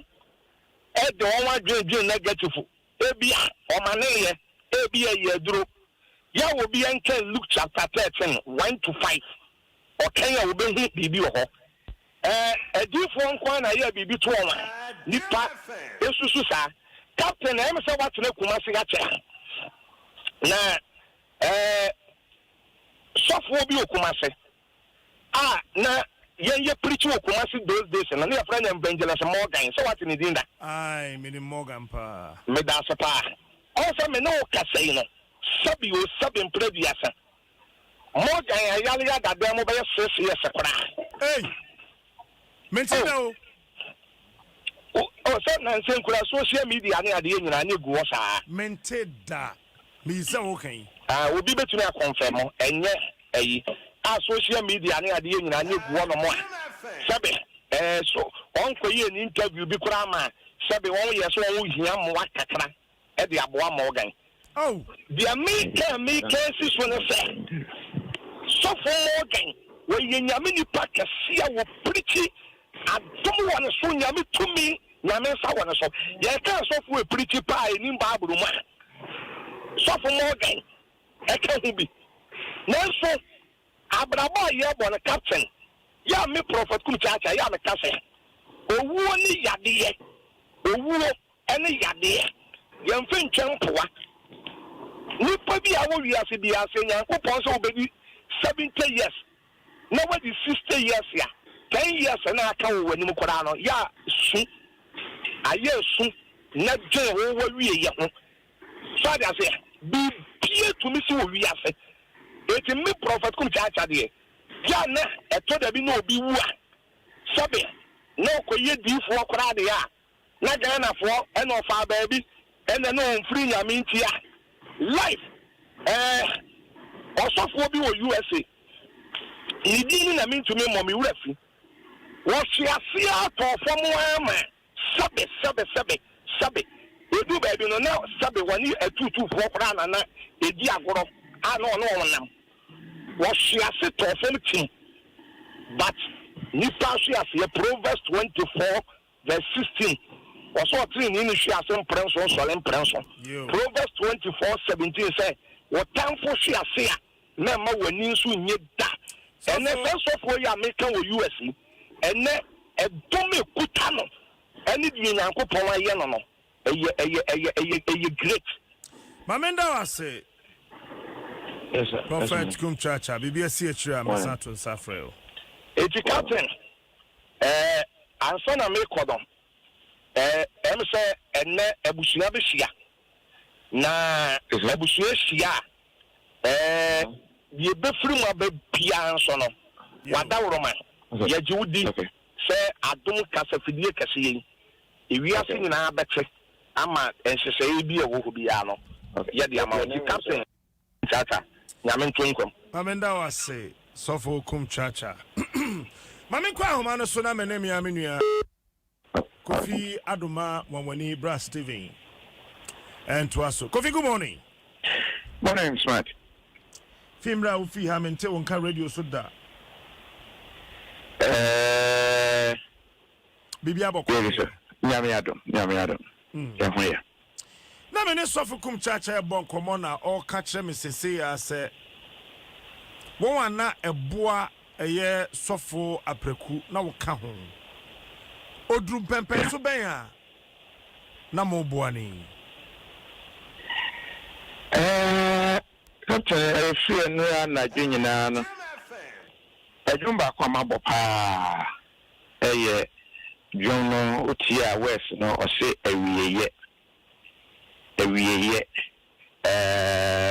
Speaker 7: de wɔn adwene dwene negative. Ebia ɔmaneeɛ, ebia ɛyɛ aduro. Yɛ a obi nkan Luke chapter 13, 1 to 5. Ɔkan a ɔbɛhu biribi wɔ hɔ. Ɛɛ, adiyifoɔ nko ara na ɛyɛ biribi to wɔn a nnipa susu saa. Captain, ɛyɛ me sɛ woatena Kumasi akyɛ. Na ɛɛ, sɔfoɔ bi wɔ Kumasi a na yɛn yɛ preach wɔ Kumasi those days no, na yɛfrɛ no Evangelist Morgan. Sɛ woate ne din da?
Speaker 1: Ae, menim Morgan paa.
Speaker 7: Meda ase paa. Ɔhu sɛ me ne wo kasa yi no, sɛbi o, sɛbi mprɛ aduasa, Morgan ayare ada dan mu bɛyɛ 6 years koraa.
Speaker 1: Ei! Mente da o.
Speaker 7: Oh, oh, sɛ nansa nkura social media ne adeɛ nyinaa ne gu hɔ saa.
Speaker 1: Mente da. Meyi sɛ woka yi.
Speaker 7: Ah, obi bɛtumi akɔnfɛm, ɛnyɛ ayi a social media ne adeɛ nyinaa ne gu hɔ nom a, sɛbe ɛɛ so ɔnkɔyɛ ne interview bi koraa ma sɛbe wɔn yɛ so wɔn hia mmoa kakra ɛde aboa Morgan.
Speaker 1: Oh.
Speaker 7: Deɛ meka si so ne sɛ sɔfo Morgan wɔyɛ Nyame nipa kɛseɛ a wɔpirikyi, adom wɔ ne so, Nyame tumi, Nyame nsa wɔ ne so. Yɛka sɔfo epirikyi paa ɛnim Bible mu a, sɔfo Morgan ɛka ho bi. Nanso abrabɔ a yɛbɔ no, captain, yɛ a me Prophet Kum Kyaakyaa yɛ a meka sɛ owuo ne yadeɛ, owuo ne yadeɛ, yɛmfa ntwa mpoa. Nipa bi a wɔ wiase bi ase, Nyankopɔn sɛ wobɛdi 70 years na wadi 60 years a, 10 years na aka wɔ w'anim koraa no, yɛ a su ayɛ su na dwen wo wawie yɛ ho so ade aseɛ. Bibie tumi si wɔ wiase. Eti me Prophet Kum Kyaakya deɛ, yɛ a na ɛtɔ da bi na obi wu a, sɛbe na ɔkɔyɛ diifoɔ koraa deɛ a, na Ghanafoɔ ɛna ɔfaa baabi ɛna na ɔmfiri Nyame nti a life. Ɔsɔfoɔ bi wɔ USA, ne din no na mentumi mmɔ, me wura fi. Wɔhwe ase atɔ fam ama sɛbe sɛbe sɛbe sɛbe edu baabi no, na sɛbe wɔne atutufoɔ koraa na edi agorɔ a na ɔne wɔn nam. Wɔhwe ase tɔ fam tim, but nipa hwe aseɛ, Proverbs 24 verse 16, wɔsɛ ɔtene ne hwe ase mprɛ nso nsɔre mprɛ nso. Proverbs 24:17 sɛ wɔtamfo hwe ase a, mɛma w'ani nso nye da. Ɛnɛ sɛ sɔfoɔ yi a meka wɔ US yi, ɛnɛ ɛdɔm ekuta no ɛne deɛ Nyankopɔn ayɛ no, ɛyɛ great.
Speaker 1: Maame, nda wo ase.
Speaker 4: Yes, sir.
Speaker 1: Prophet Kum Chacha, biribi asi akyire a, mɛsan to nsa frɛ o.
Speaker 7: Eti captain, ansa na mekɔ no, ɛm sɛ ɛnɛ abusua bɛhyia, na abusua hyia a, deɛ bɛfiri mu aba biara nso no, wadaworoma yɛgye wo di sɛ adom kasafidie kɛseɛ yi, ewiase nyinaa bɛte ama nhyehyɛeɛ bi a ɛwɔ hɔ biara no yɛde ama wo. Nti captain Chacha, Nyame nto nkwam.
Speaker 1: Maame, nda wo ase, sɔfo Kum Chacha. Maame, nkɔ ahoma no so na me ne mea me nua Kofi Adoma Wanwani Bra Steven ɛntoa so. Kofi, good morning.
Speaker 8: Morning, Smart.
Speaker 1: Fi mmerɛ a wofii ha, mente wo nka radio so da. Biribi abɔkɔ?
Speaker 8: Yɛ sɛ Nyame adom, Nyame adom. Yɛho yɛ.
Speaker 1: Na me ne sɔfo Kum Kyaakya ɛbɔ nkɔmmɔ na ɔreka kyerɛ me sesei a sɛ wɔn a na ɛboa ɛyɛ sɔfo Aprɛku na woka ho. Oduru mpɛmpɛn so bɛn a na moboa no yi?
Speaker 8: Captain, ɛfiri nnora anadwo nyinaa no, ɛdwom baako a mabɔ paa ɛyɛ dwom no. Wotie a, verse no ɔse awieyɛ, awieyɛ.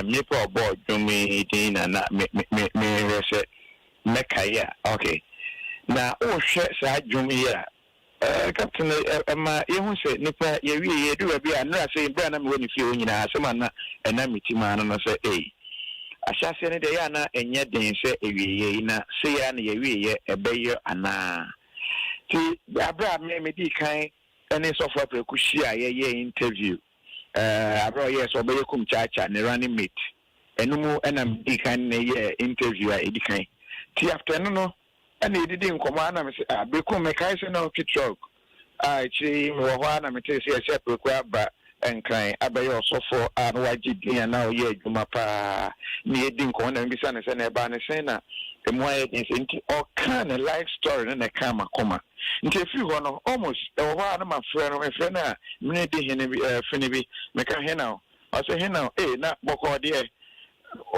Speaker 8: Nipa a ɔbɔɔ dwom yi din na na me me me mehwɛ sɛ mɛkae a, okay. Na wohwɛ saa dwom yi a, captain, ɛma yɛhu sɛ nipa yɛwie yɛdu baabi a nnora sɛ berɛ a na mewɔ ne fie hɔ nyinaa, asɛm a na ɛna me ti maa no no sɛ ei, ahyɛaseɛ no deɛ ɛyɛ a na ɛnyɛ den sɛ awieyɛ yi na sɛ yɛ a na yɛwieyɛ ɛbɛyɛ anaa. Nti aberɛ a me medii kan ne sɔfo Aprɛko hyia a yɛyɛ interview, aberɛ a ɔyɛɛ sɛ ɔbɛyɛ Kum Kyaakya ne running mate, ɛno mu ɛna medii kan ne yɛ interview a ɛdi kan. Nti after no ɛna Ɛna yɛdidi nkɔmmɔ a na mese, ah, Berekum mekae sɛ na wotwi truck a akyire yi mewɔ hɔ a na metee sɛ yɛse Apreku aba Nkran abɛyɛ ɔsɔfoɔ a na wagye din a na ɔyɛ adwuma paa. Na yɛdi nkɔmmɔ na mebisa no sɛ na ɛbaa no sɛn na ɛmu ayɛ den sɛ nti ɔkaa ne life story no na ɛkaa m'akoma. Nti ɛfiri hɔ no almost ɛwɔ hɔ a na mafrɛ no, mefrɛ no a mene di hene bi, eh, fene bi, meka hena o? Ɔse hena o? Ee na bɔkɔɔ deɛ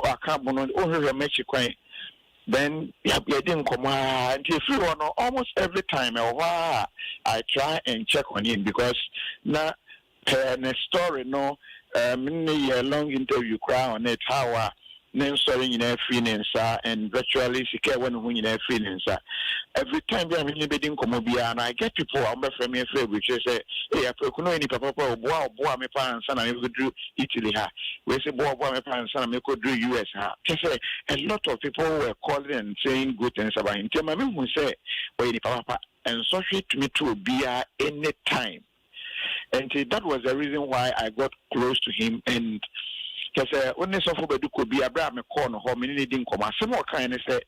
Speaker 8: aka bono, wohwehwɛ m'akyi kwan. Then yɛdi nkɔmmɔ ara nti ɛfiri hɔ no almost every time ɛwɔ hɔ ara a I try and check on him because na pɛɛ ne story no me ne no yɛɛ long interview koraa on it how a ne nsɔre nyinaa firi ne nsa and virtually sika ɛwɔ ne ho nyinaa firi ne nsa. Every time bi a me ne no bɛdi nkɔmmɔ biara no I get people a wɔbɛfrɛ me afiri aburokyire sɛ ei Apraku no ɔyɛ nipa papa o boa a ɔboaa me paa ansa na mebɛduru Italy ha, wei se boa ɔboa me paa ansa na mekɔduru US ha. Kyerɛ sɛ a lot of people were calling and saying good things about him nti ɛma mehu sɛ ɔyɛ nipa papa. Nsɔhwɛ tumi to obiara any time nti that was the reason why I got close to him and kyerɛ sɛ wo ne Sɔfo Badu Kobi aberɛ a mekɔɔ no hɔ me ne no di nkɔmmɔ asɛm a ɔkaeɛ ne sɛ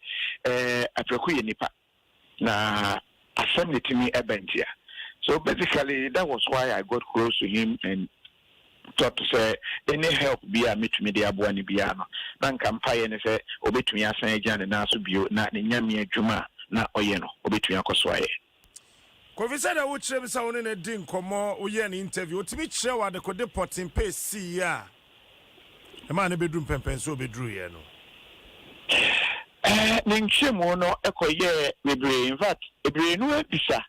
Speaker 8: eh, Apraku yɛ nipa. Na asɛm na ɛtumi ɛba ntia. So basically that was why I got close to him and thought sɛ any help bi a mɛtumi de aboa no biara no na nka mpaeɛ ne sɛ ɔbɛtumi asan agyina ne nan so bio na ne Nyame adwuma a na ɔyɛ no ɔbɛtumi akɔ so ayɛ.
Speaker 1: Kofi sɛdeɛ wo kyerɛ me sɛ wo ne no di nkɔmmɔ, wo yɛɛ no interview, ɔtumi kyerɛ wo adekode pɔten pɛ ɛsiiɛ a ɛmaa no bɛduru mpɛnpɛnsoɔ a ɔbɛduruiɛ no?
Speaker 8: Eh, ne nkyerɛmu no kɔyɛɛ bebree. In fact, bebree no ara bisa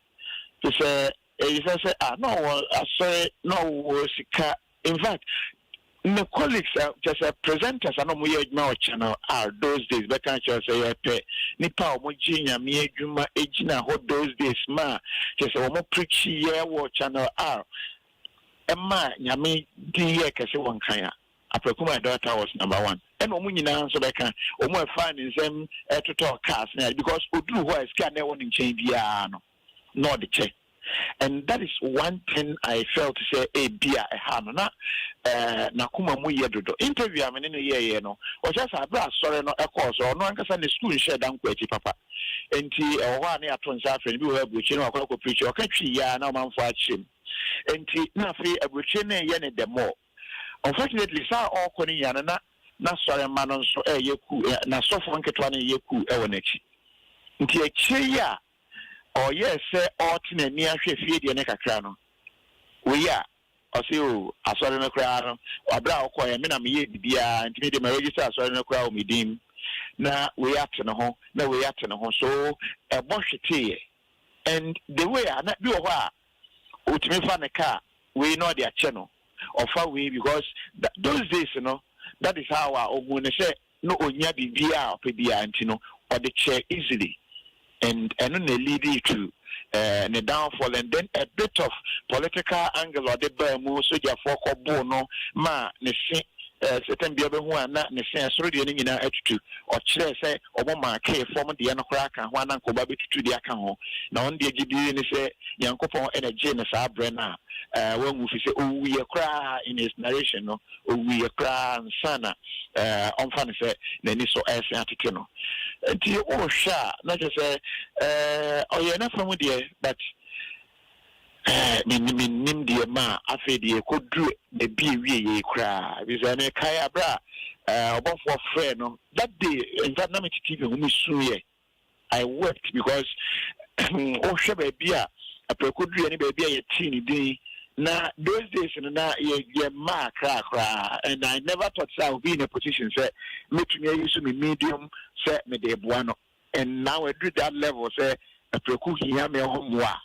Speaker 8: te sɛ ɛyisa sɛ ah, na ɔwɔ asɔre, na ɔwɔ sika. In fact, ne colleagues a kyerɛ sɛ presenters a na wɔyɛ adwuma wɔ Channel R those days bɛka akyerɛ wo sɛ yɛpɛ nipa a wɔgye Nyame adwuma gyina hɔ those days ma kyerɛ sɛ wɔn preachi yɛ wɔ Channel R ɛmaa Nyame din yɛɛ kɛse wɔ Nkran a, Apraku my daughter was number one. Ɛna wɔn nyinaa nso bɛka wɔn a ɛfaa ne nsam totɔɔ cars ne ade because oduru hɔ a sika a na ɛwɔ ne nkyɛn biara no na ɔde kyɛ. And that is one thing I felt sɛ ebia ɛhaa no na eh, n'akoma mu yɛ dodo. Interview a me ne no yɛeɛ no, ɔkyerɛ sɛ aberɛ a asɔre no ɛkɔɔ so, ɔno ankasa ne school nhyɛɛ da nkɔ akyi papa. Enti ɛwɔ hɔ a na yɛato nsa afrɛ no, bi wɔ hɔ aburokyire na wakɔ akɔ preach, ɔka Twi yi ara na ɔmanfoɔ akyerɛ mu. Enti na afei aburokyire no reyɛ no the more. Unfortunately saa a ɔrekɔ no nyinaa no na n'asɔremma no nso reyɛ coup, n'asɔfoɔ nketewa no reyɛ coup wɔ n'akyi. Nti akyire yi a ɔyɛɛ sɛ ɔrete n'ani ahwɛ fie deɛ no kakra no, wei a ɔse oh asɔre no koraa no, aberɛ a ɔkɔeɛ me na meyɛɛ biribiara nti me deɛ ma register asɔre no koraa wɔ me din mu, na wei ate ne ho, na wei ate ne ho, so ɛbɔ hweteeɛ. And the way a na bi wɔ hɔ a otumi fa ne car wei na ɔde akyɛ no, ɔfa wei because those days no that is how a ohun no sɛ na onya biribiara a ɔpɛ biara nti no ɔde kyɛ easily and ɛno na lead to eh, ne downfall and then a bit of political angle a ɔde baa mu, sogyafoɔ kɔboo no maa ne se eh, sɛ tɛm bia ɔbɛhu a na ne se ɛsoro deɛ no nyinaa atutu. Ɔkyerɛɛ sɛ wɔn maakee fam deɛ no koraa ka ho a na anka ɔba bɛtutu de aka ho. Na ɔno deɛ gyedie ne sɛ Nyankopɔn na gyee no saa berɛ no a wanwu firi sɛ ɔwuiɛ koraa in his narration no ɔwuiɛ koraa ansa na ɔmfa no sɛ n'ani so ɛresen atete no. Nti wohwɛ a na kyerɛ sɛ ɔyɛɛ n'afa mu deɛ but Mennim deɛ ɛmaa afei deɛ ɛkɔduru baabi a ɛwieeɛ yi koraa, ɛfiri sɛ mekae aberɛ a ɔbɔfoɔ frɛɛ no that day, in fact na mete TV ho mesuiɛ, I wept because wohwɛ baabi a Aprako duruiɛ ne baabi a yɛtee ne din na those days no na yɛ yɛ mmaa koraa koraa and I never thought sɛ I would be in a position sɛ mɛtumi ayi so me medium sɛ mede boa no. And now aduru that level sɛ Apraku hia me hɔ mmoa a,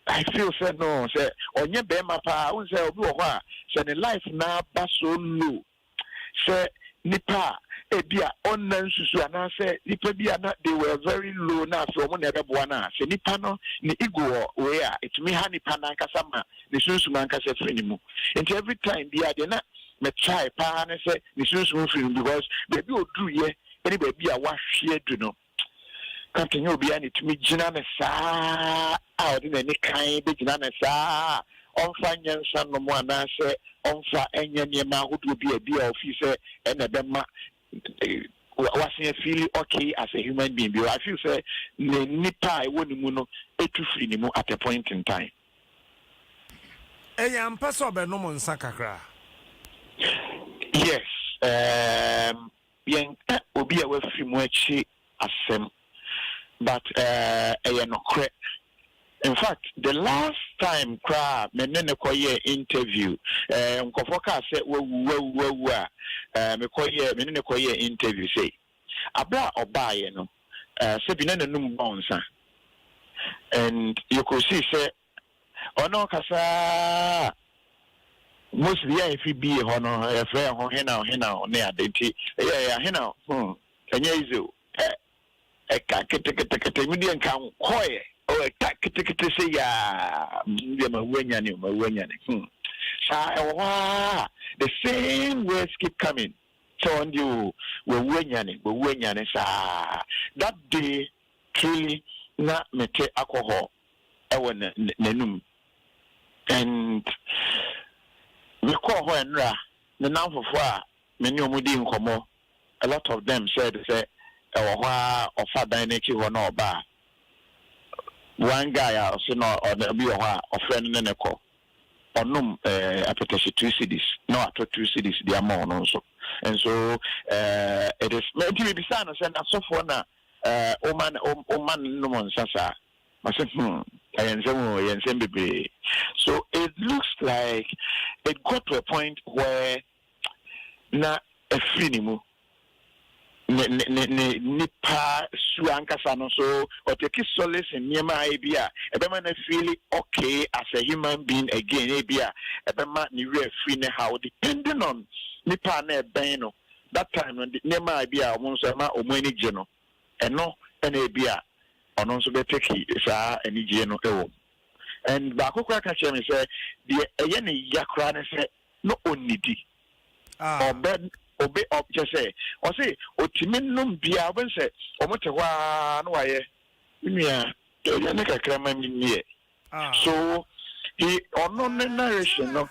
Speaker 8: I feel sɛ no sɛ ɔnyɛ bɛɛma paa, wohu sɛ obi wɔ hɔ a sɛ ne life no aba so low sɛ nipa a ebi a ɔnna nsusu anaasɛ nipa bi a na they were very low na afei wɔn na ɛbɛboa no a, sɛ nipa no ne ego wɔ wei a, ɛtumi ha nipa no ankasa ma ne sunsum ankasa firi ne mu. Nti every time biara deɛ na me try paa ne sɛ ne sunsum mfiri ne mu because baabi a ɔduruiɛ ne baabi a wahwe adu no, Captain nyɛ obiara na ɛtumi gyina no saa a ɔde n'ani kann bɛgyina no saa a ɔmfa nyɛ nsa nnom anaasɛ ɔmfa nyɛ nneɛma ahodoɔ bi a bi a ɔfii sɛ ɛna ɛbɛma. Wasen afeeli okay as a human being bio. I feel sɛ ne nipa a ɛwɔ ne mu no etu firi ne mu at a point in time.
Speaker 1: Ɛyɛ ampa sɛ ɔbɛnom nsa kakra?
Speaker 8: Yes, um, yɛnka obi a wafiri mu akyi asɛm, but ɛyɛ nokorɛ. In fact, the last time koraa me ne no kɔyɛɛ interview, eh, nkurɔfoɔ kaa sɛ wawu, wawu, wawu a, eh, mekɔyɛɛ, me ne no kɔyɛɛ interview sei. Aberɛ a ɔbaeɛ no, eh, sɛbi na n'anum bɔ nsa. And yɛkɔsii sɛ ɔne ɔkasa mostly yɛ a yɛfiri bie hɔ no, yɛfrɛ yɛn ho henaw, henaw ne ade nti, ɛyɛ yɛ henaw, ɛnyɛ easy o. Eh, Ɛka ketekete me deɛ nka nkɔɛ oh ɛka ketekete sɛ yaa me deɛ mawu anyane o mawu anyane hmm saa ɛwɔ hɔ aa the same words keep coming sɛ ɔn deɛ o wawu anyane wawu anyane saa that day truly na mete alcohol ɛwɔ n'anum and mekɔɔ hɔ ɛnora ne namfofoɔ a me ne ɔmo di nkɔmmɔ, a lot of them said sɛ ɛwɔ hɔ ara ɔfa dan no akyi hɔ na ɔba a, one guy a ɔse na ɔne obi wɔ hɔ a ɔfrɛ no ne no kɔ, ɔnom eh, apɛtɛhye 2 cedis na watɔ 2 cedis de ama ɔno nso. And so it is, nti mebisaa no sɛ n'asɔfoɔ na eh, woma woma no nom nsa saa? Ɔse ɛyɛ nsɛm o, ɛyɛ nsɛm bebree. So it looks like it got to a point where na afiri ne mu, ne nipa su ankasa no. So ɔtake solace in nneɛma a ebi a ɛbɛma no feel okay as a human being again, ebi a ɛbɛma ne werɛ afiri ne haw, depending on nipa a na ɛbɛn no that time no, nneɛma a ebi a ɔmo nso ɛma ɔmo ani gye no, ɛno ɛna ebi a ɔno nso bɛtake saa anigyeɛ no ɛwɔ mu. And baako koraa ka kyerɛ me sɛ deɛ ɛyɛ ne ya koraa ne sɛ no onnidi. Ɔbɛ obe ɔkyɛ sɛ ɔse otumi nom bia ɔbɛn sɛ ɔmo te hɔ aa na wayɛ me nua aduane kakra ma me nniɛ. So he ɔno ne narration no,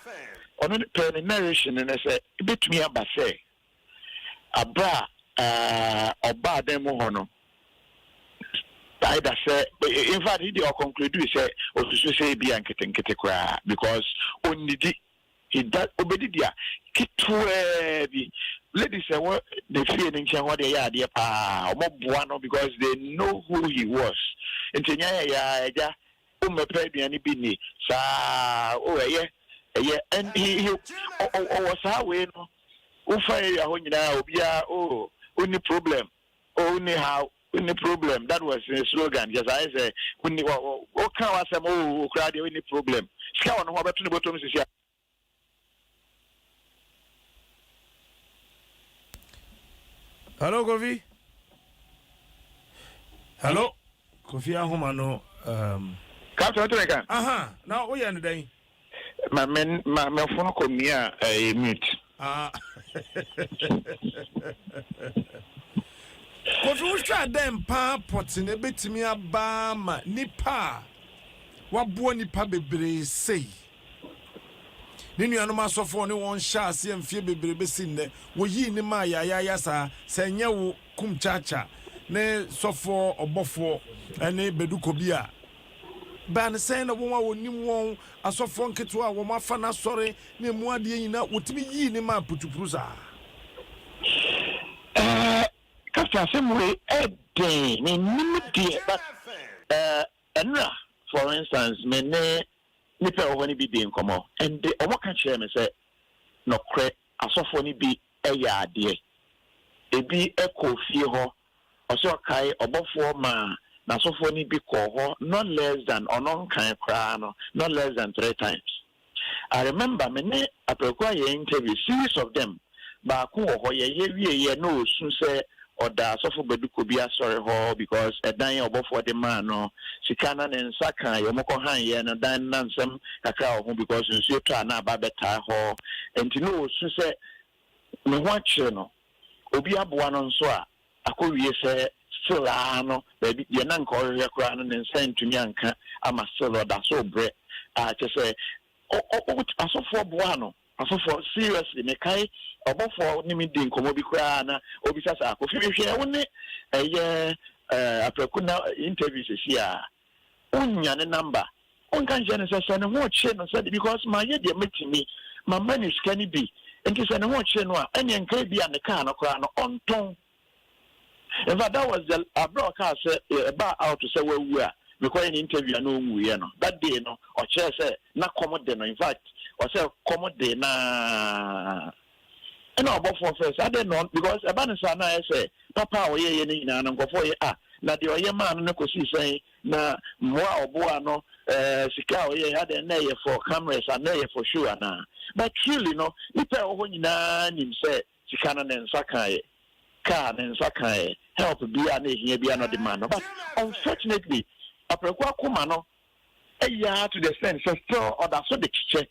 Speaker 8: ɔno pɛɛ ne narration no ne sɛ ebetumi aba sɛ abere a ɔbaa dan mu hɔ no, either sɛ, in fact, he deɛ ɔconclude sɛ osusu sɛ ebi a nketenkete koraa because onnidi. He does, obedidi a ketewaa bi. Ladies ɛwɔ ne fie no nkyɛn hɔ deɛ, ɛyɛ adeɛ paa, ɔmo boa no because they know who he was. Nti nya yɛ yaa ɛgya wommɛpɛ aduane bi ni saa o, ɛyɛ and he ɔwɔ saa wei no, wofa area hɔ nyinaa, obiara o, wonni problem o, wonni how, wonni problem. That was the slogan. Just ayɛ sɛ wonni woka w'asɛm o, okura deɛ wonni problem, sika wɔ no ho, ɔbɛto ne bɔtɔm sisi a.
Speaker 1: Hello, Kofi. Hello, Kofi ahoma no.
Speaker 8: Captain, wote me ka?
Speaker 1: Aha, na woyɛ no dɛn?
Speaker 8: Ma me ma me phone kɔ mia ɛyɛ mute.
Speaker 1: Ah. Kofi, wohwɛ a dɛn paa pɔte na ebetumi aba ama nipa a waboa nipa bebree sei? Ne nuanom asɔfoɔ ne wɔn hyɛ aseɛ mfeɛ bebree bɛsi nnɛ, wɔyii ne maa yaayaaya saa. Sɛ ɛnyɛ wo kum kyaakya ne sɔfoɔ ɔbɔfoɔ ne Badu Kobi a, baa ne sɛn na wɔn a wɔnim wɔn asɔfoɔ nketewa a wɔn afa n'asɔre ne emu adeɛ nyinaa, wɔtumi yii ne maa putupuru saa?
Speaker 8: Captain, asɛm wei ɛden, mennim deɛ, but ɛnora for instance, me ne nipa a ɛwɔ hɔ no bi di nkɔmmɔ and ɔmo ka kyerɛ me sɛ nɔkorɛ asɔfoɔ no bi ɛyɛ adeɛ, ebi ɛkɔ fie hɔ. Ɔsɛ ɔkae ɔbɔfoɔ maa n'asɔfoɔ no bi kɔɔ hɔ not less than, ɔno nkan koraa no, not less than three times. I remember me ne Aprɛko ayɛ interview, series of them. Baako wɔ hɔ, yɛyɛ wieɛ na ɔsu sɛ ɔda asɔfo Badu Kobi asɔre hɔ because ɛdan ɔbɔfoɔ de maa no, sika na ne nsa ka yɛ, ɔmo kɔ han yɛ no dan no na nsɛm kakra wɔ ho because nsuo tɔ a na aba bɛtaa hɔ, nti na ɔsu sɛ ne ho akyerɛ no, obi aboa no nso a akɔwie sɛ still aa no baabi deɛ na nka ɔhwehwɛ koraa no ne nsa ntumi anka ama still ɔda so brɛ a kyɛ sɛ asɔfoɔ boa no. Asɔfoɔ seriously mekae ɔbɔfoɔ ne me di nkɔmmɔ bi koraa na ɔbisa sɛ ah Kofi mehwɛ wo ne ɛyɛ eh, Apraku na interview sɛsi a wonnya ne number wonka nkyerɛ no sɛ sɛ ne ho kyere no sɛ because mayɛ deɛ mɛtumi mama ne sika no bi nti sɛ ne ho kyere no a ɛneɛ nka ebi a ne kaa no koraa no ɔntɔn. In fact, that was the abere a ɔkaa sɛ ɛbaa out sɛ wawu a mekɔyɛ ne interview a na ɔnwuiɛ no that day no ɔkyerɛ sɛ na kɔm de no in fact ɔsɛ kɔm de naa ɛna ɔbɔfoɔ fɛ sɛ adɛn na because ɛba no saa na ayɛ sɛ papa a ɔyɛyɛ no nyinaa no nkɔfoɔ yɛ ah na deɛ ɔyɛ maa no no kɔsii sɛn na mmoa a ɔboa no ɛɛ sika a ɔyɛ adɛn na ɛyɛ for cameras anaa ɛyɛ for show anaa but truly no nipa a ɛwɔ hɔ nyinaa nim sɛ Sika no ne nsa kaeɛ, car ne nsa kaeɛ, help biaa na ɛhia biaa na ɔde maa no but unfortunately Apraku akoma no ayi ara to the extent sɛ still ɔda so de kyekyɛ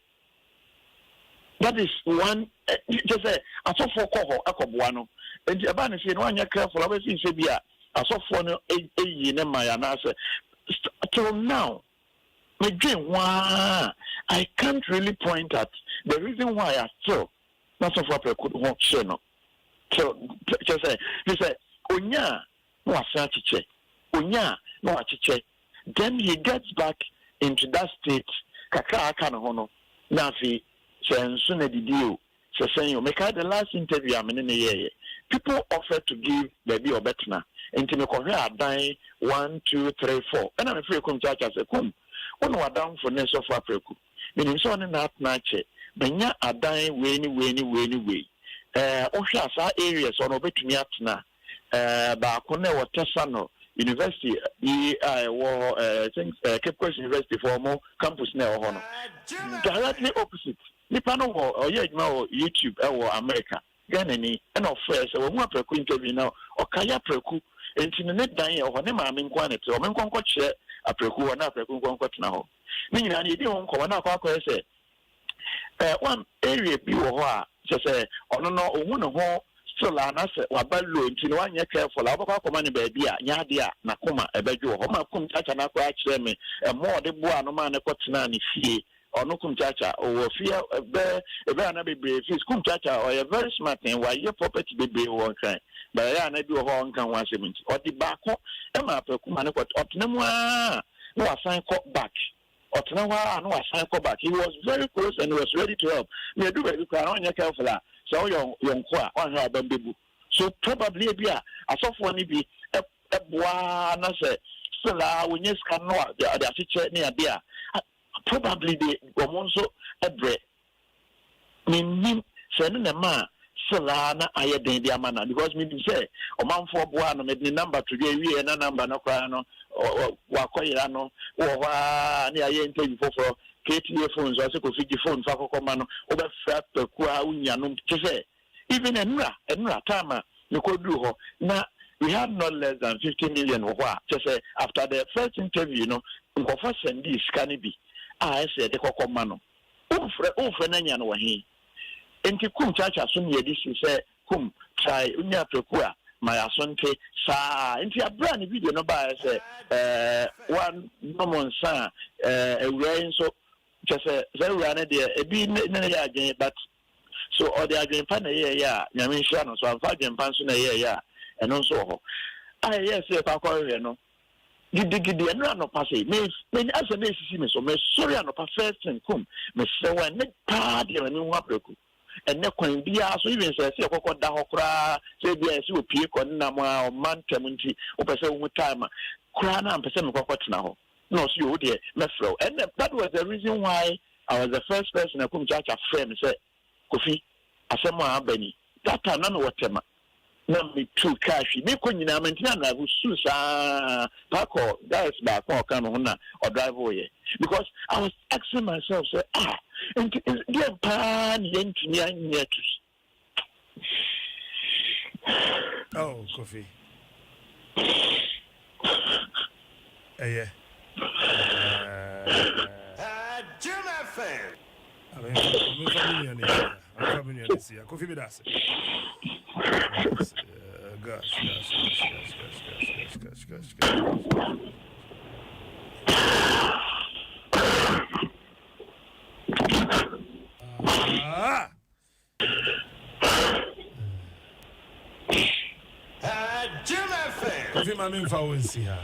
Speaker 8: that is one kyɛ sɛ asɔfoɔ kɔ hɔ kɔ boa no nti ɛbaa no sei no wanyɛ careful a wobɛfii sɛ bi a asɔfoɔ no yii ne mae anaasɛ till now medwen ho ara I can't really point at the reason why I still na sɔfo aprɛko ho hyee no. Kyerɛ sɛ, kyerɛ sɛ onya a na wasan akyekyɛ, onya a na wakyekyɛ, then he gets back into that state kakra a aka ne ho no, na afei sɛ nso na didi o, sɛ sɛn o. Mekae the last interview a me ne no yɛeɛ, people offered to give baabi a ɔbɛtena, nti mekɔhwɛɛ adan one, two, three, four, ɛna mefrɛɛ Kum Kyaakyaa sɛ, Kum, wo ne w'adamfo ne sɔfo aprɛko. Menim sɛ ɔne no atena akyɛ. Manya adan wei ne wei ne wei ne wei. Ɛɛ, wohwɛ a saa areas hɔ no ɔbɛtumi atena. Ɛɛ, baako no ɛwɔ Tesano University yi a ɛwɔ hɔ, ɛɛ, I think ɛɛ, Cape Coast University foɔ wɔn campus no a ɛwɔ hɔ no. Directly opposite. Nipa no wɔ, ɔyɛ adwuma wɔ YouTube ɛwɔ America. Ghanani ɛna ɔfrɛɛ sɛ wahu Apraku interview na ɔkae Apraku nti no ne dan ɛwɔ hɔ ne maame nko ara na ɛte hɔ menkɔ nkɔ kyerɛ Apraku hɔ na Apraku nkɔ nkɔ tena hɔ ne nyinaa no yɛdi ho nkɔmmɔ na akɔ akɔyɛ sɛ eh, one area bi wɔ hɔ a kyɛ sɛ ɔno no ɔhu ne ho still a na sɛ waba low nti no wanyɛ careful a wobɛkɔ akɔma no baabi a nyɛ adeɛ a n'akoma ɛbɛdwo wɔ hɔ ma kum kyakya no akora akyerɛ me ɛmmoa ɔde boa no maa no kɔtenaa ne fie Ɔno Kumchacha ɔwɔ fie bɛ ebɛ ana bebree fees Kumchacha ɔyɛ very smart en wayɛ property bebree wɔ Nkran but ɛyɛ ana bi wɔ hɔ a ɔnka ho asɛm nti ɔde baako ma Apaku ma no kɔ ɔtena mu aa na wasan kɔ back ɔtena hɔ aa na wasan kɔ back he was very close and he was ready to help na edu baabi koraa na ɔnyɛ careful a sɛ woyɛ yɔnko a wanhwɛ a wabam bɛbu so probably ebi a asɔfoɔ no bi boa na sɛ still a wɔnya sika no a ɔde akyekyɛ ne ade a Probably de wɔn nso brɛ. Mennim sɛ ɛno na ɛmaa still ara na ayɛ den de ama no a because menim sɛ ɔmanfoɔ boaa no, mede ne number to dwa ɛwieɛ na number no koraa no wakɔyera no, wowɔ hɔ ara ne yɛayɛ interview foforɔ, KTA phones ɔse Kofi gye phone fa kɔkɔ ma no, wobɛfrɛ Kwaku a wonya no, kyerɛ sɛ Even ɛnora, ɛnora time a mekɔduruu hɔ na we had not less than 50 million wɔ hɔ a, kyerɛ sɛ after the first interview no, nkurɔfoɔ sɛndii sika no bi a ɛsɛ yɛde kɔkɔ ma no. Wofrɛ, wofrɛ no anya no wɔ he? Nti Kum Chacha so ne yɛde si sɛ Kum try wonya prɛko a ma yɛaso nte saa. Nti aberɛ a ne video no baeɛ sɛ ɛɛ wanom nsa a ɛɛ awuraa yi nso kyerɛ sɛ saa awuraa no deɛ ebi ne ne yɛ adwene but So ɔde adwene pa na ɛyɛeɛ a, Nyame nhyira no, so amfa adwene pa nso na ɛyɛeɛ a, ɛno nso wɔ hɔ. A ɛyɛɛ sɛ yɛkɔ akɔhwehwɛ no gidigidi ɛno anɔpa sei, me, me, asɛ na ɛsisi me so, mesɔre anɔpa first thing, kum, mesrɛ wo ɛnɛ paa deɛ ma menhu aprɛko. Ɛnɛ kwan biara so, even sɛ ɛsɛ yɛkɔkɔ da hɔ koraa, sɛ ebia ɛsɛ opie kɔ ne nam a ɔma ntɛm nti, wopɛ sɛ wohu time a, koraa na ampɛ sɛ mekɔkɔ tena hɔ. Na ɔse yo, wo deɛ mɛfrɛ wo. Ɛnɛ, that was the reason why I was the first person a Kumchacha frɛɛ me sɛ, Kofi, asɛm a aba ni. That time na mewɔ Tema, na metuu kaa hwi. Mekɔ nyinaa mantumi andrive, suu saa paa kɔ guys baako a ɔka me ho na ɔdrive yɛ. Because I was asking myself sɛ, ah, nti deɛn paa ne yɛntumi anyɛ to
Speaker 1: Oh, Kofi. Ɛyɛ.
Speaker 9: Jim FM.
Speaker 1: Ɔmefa me nua no si Ɔmefa me nua no si Kofi mi da ase. Gosh, gosh, gosh, gosh, gosh, gosh, gosh, gosh, gosh, gosh. Ah. Ah! Kofi ma memfa wo nsi ha.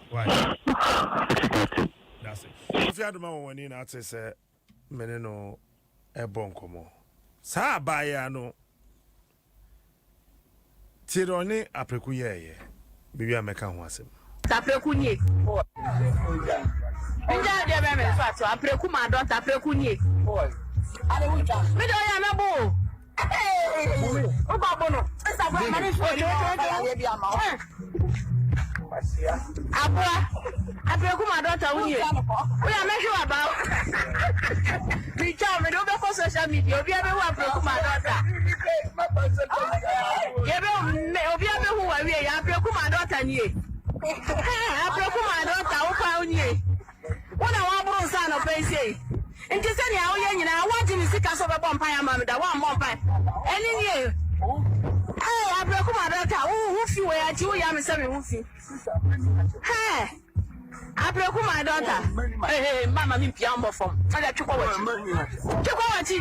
Speaker 1: Why? That's it. Kofi Adoma wɔ w'ani na ate sɛ mene no ɛbɔ nkɔmmɔ. Saa abaayewa no Tie deɛ ɔne Apreku yɛeɛ, mewie a mɛka ho asɛm.
Speaker 10: Apreku nie. Ngya deɛ bɛ me nso ato apreku ma dɔta apreku nie. Me deɛ ɔyɛ mɛbo o. Wokɔ bo no. Aboa, apreku ma dɔta wo nie. Woyɛ mɛhwe waba o. Metwa wo mede wobɛkɔ social media obia bɛhu apreku ma dɔta. Yɛbɛ obia bɛhu wawie yɛ apreku ma dɔta nie. Apreku ma dɔta wo paa wo nie. Wo na woaboro nsa anɔpa yi sei. Nti sɛnea woyɛ nyinaa woagye me sika sɛ wobɛbɔ mpae ama me da woammɔ mpae. Ɛne nie. Hey, abrɛku ma dɔta, wo ho fi wei akyi woyɛ me sɛ me ho fi. Hey, abrɛku ma dɔta. Hey, hey, mama me mpia mbɔ fam. Ɛdɛ twekɔ w'akyi. Twekɔ w'akyi.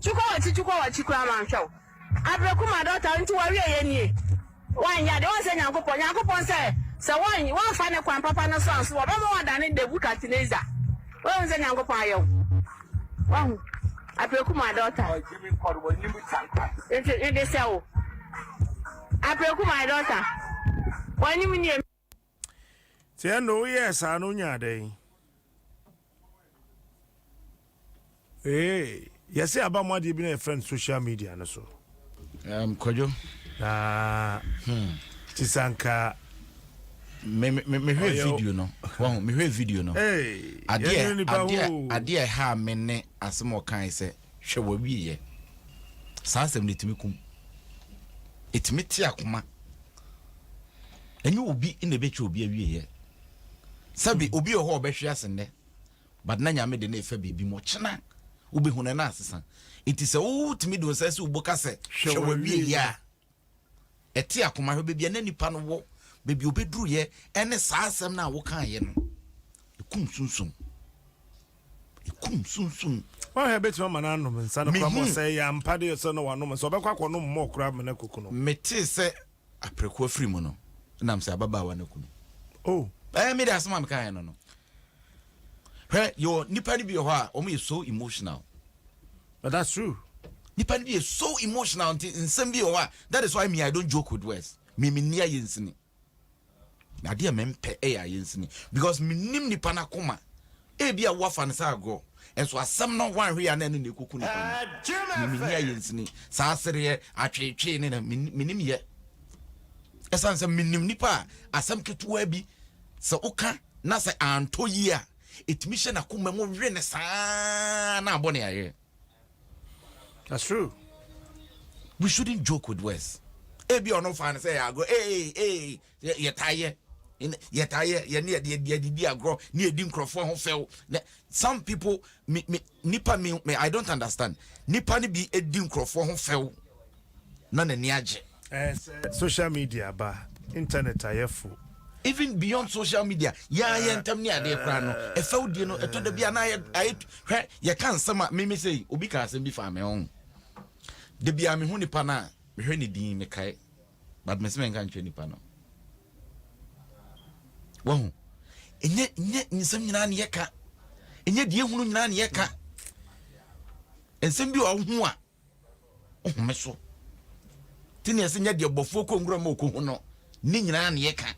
Speaker 10: Twekɔ w'akyi, twekɔ w'akyi koraa manhwɛ wo. Apreku ma dɔkta nti wawie yɛ nie wanyɛ ade wansɛ Nyankopɔn Nyankopɔn sɛ sɛ wan wanfa ne kwan papa no so anso wɔbɛma wadane Nebuchadnezzar wahu sɛ Nyankopɔn ayɛ wo wahu Apreku ma dɔkta nti mede sɛ wo Apreku ma dɔkta wanim nie.
Speaker 1: Nti ɛnna woyɛɛ saa no wonyaa dɛn? Ee, yɛse aba mu adeɛ bi na yɛfrɛ no social media no so.
Speaker 2: Um, Kwadwo.
Speaker 1: Na hmm. ti sanka.
Speaker 2: Me me me hwɛ video no. Wahu, me hwɛ video no.
Speaker 1: Hey,
Speaker 2: adeɛ adeɛ adeɛ ha me ne asɛm ɔkan sɛ hwɛ wawie yɛ. Saa asɛm no etumi kum. Etumi te akoma. Ɛnyɛ obi na ebetwa obi awie yɛ. Sɛbi obi wɔ hɔ a ɔbɛhwe ase nnɛ but na Nyame de no refa biribi mu ɔkyena wobɛhu no na asesa. Nti sɛ wotumi de wo nsa si wo bo ka sɛ hwɛ w'awieɛ a ɛte akoma hwɛ baabi a na nipa no wɔ baabi a ɔbɛduruyɛ ɛne saa asɛm no a wokaeɛ no ɛkum sunsum ɛkum sunsum.
Speaker 1: Wahwɛ bɛtumi ama no anom nsa no koraa mɔ sɛ ɛyɛ ampa deɛ sɛ na wanom nsa ɔbɛkɔ akɔnom mɔ koraa ma no akuku no.
Speaker 2: Metee sɛ Aprɛko afiri mu no, nam sɛ ababaawa no kunu.
Speaker 1: Oh.
Speaker 2: Ɛɛ me de asɛm a mekaeɛ no no. Hwɛ, yɛwɔ nipa no bi wɔ hɔ a wɔn yɛ so emotional.
Speaker 1: But that's true.
Speaker 2: Nipa no bi yɛ so emotional nti nsɛm bi wɔ hɔ a that is why me I don't joke with words. Me me ni ayɛ nsini. Na adeɛ a mempɛ ɛyɛ ayɛ nsini because menim nipa no akoma. Ebia woafa no sɛ agorɔ, nso asɛm no woanhwɛ yie a na ɛno na ɛkɔku nipa no. Me menni ayɛnsini, saa sereɛ, atweetwee ne na menim yɛ. Ɛsiane sɛ menim nipa a asɛm ketewa bi sɛ woka na sɛ antɔ yie a, ɛtumi hyɛ n'akoma mu we ne saa na abɔ ne ayɛ.
Speaker 1: That's true.
Speaker 2: We shouldn't joke with words. Ebi ɔno fa no sɛ yɛ agorɔ, ee ee yɛtaa yɛ yɛtaa yɛ yɛne yɛde yɛde di agorɔ ne yɛdi nkurɔfoɔ ho fɛw na some people me me nipa me me I don't understand nipa no bi di nkurɔfoɔ ho fɛw na n'ani agye.
Speaker 1: Ɛɛ sɛ social media ba internet ayɛ fo.
Speaker 2: Even beyond social media yɛn yɛn ntam ne adeɛ koraa no ɛfɛw die no ɛtɔ da bi a na ayɛ ayɛ hwɛ yɛka nsɛm a mimi sɛ obi ka asɛm bi fa me ho da bi a mehu nipa no a mehwɛ ne din mekae. But mese menka nkyerɛ nipa no. Wahu? Ɛnyɛ nyɛ nsɛm nyinaa ne yɛka. Ɛnyɛ deɛ ehunu nyinaa ne yɛka. Nsɛm bi a ɔho a ɔhome so. Ti ne ɛsɛ nyɛ deɛ bɔfoɔ kɔ nwura mu ɔkɔhu no ne nyinaa ne yɛka.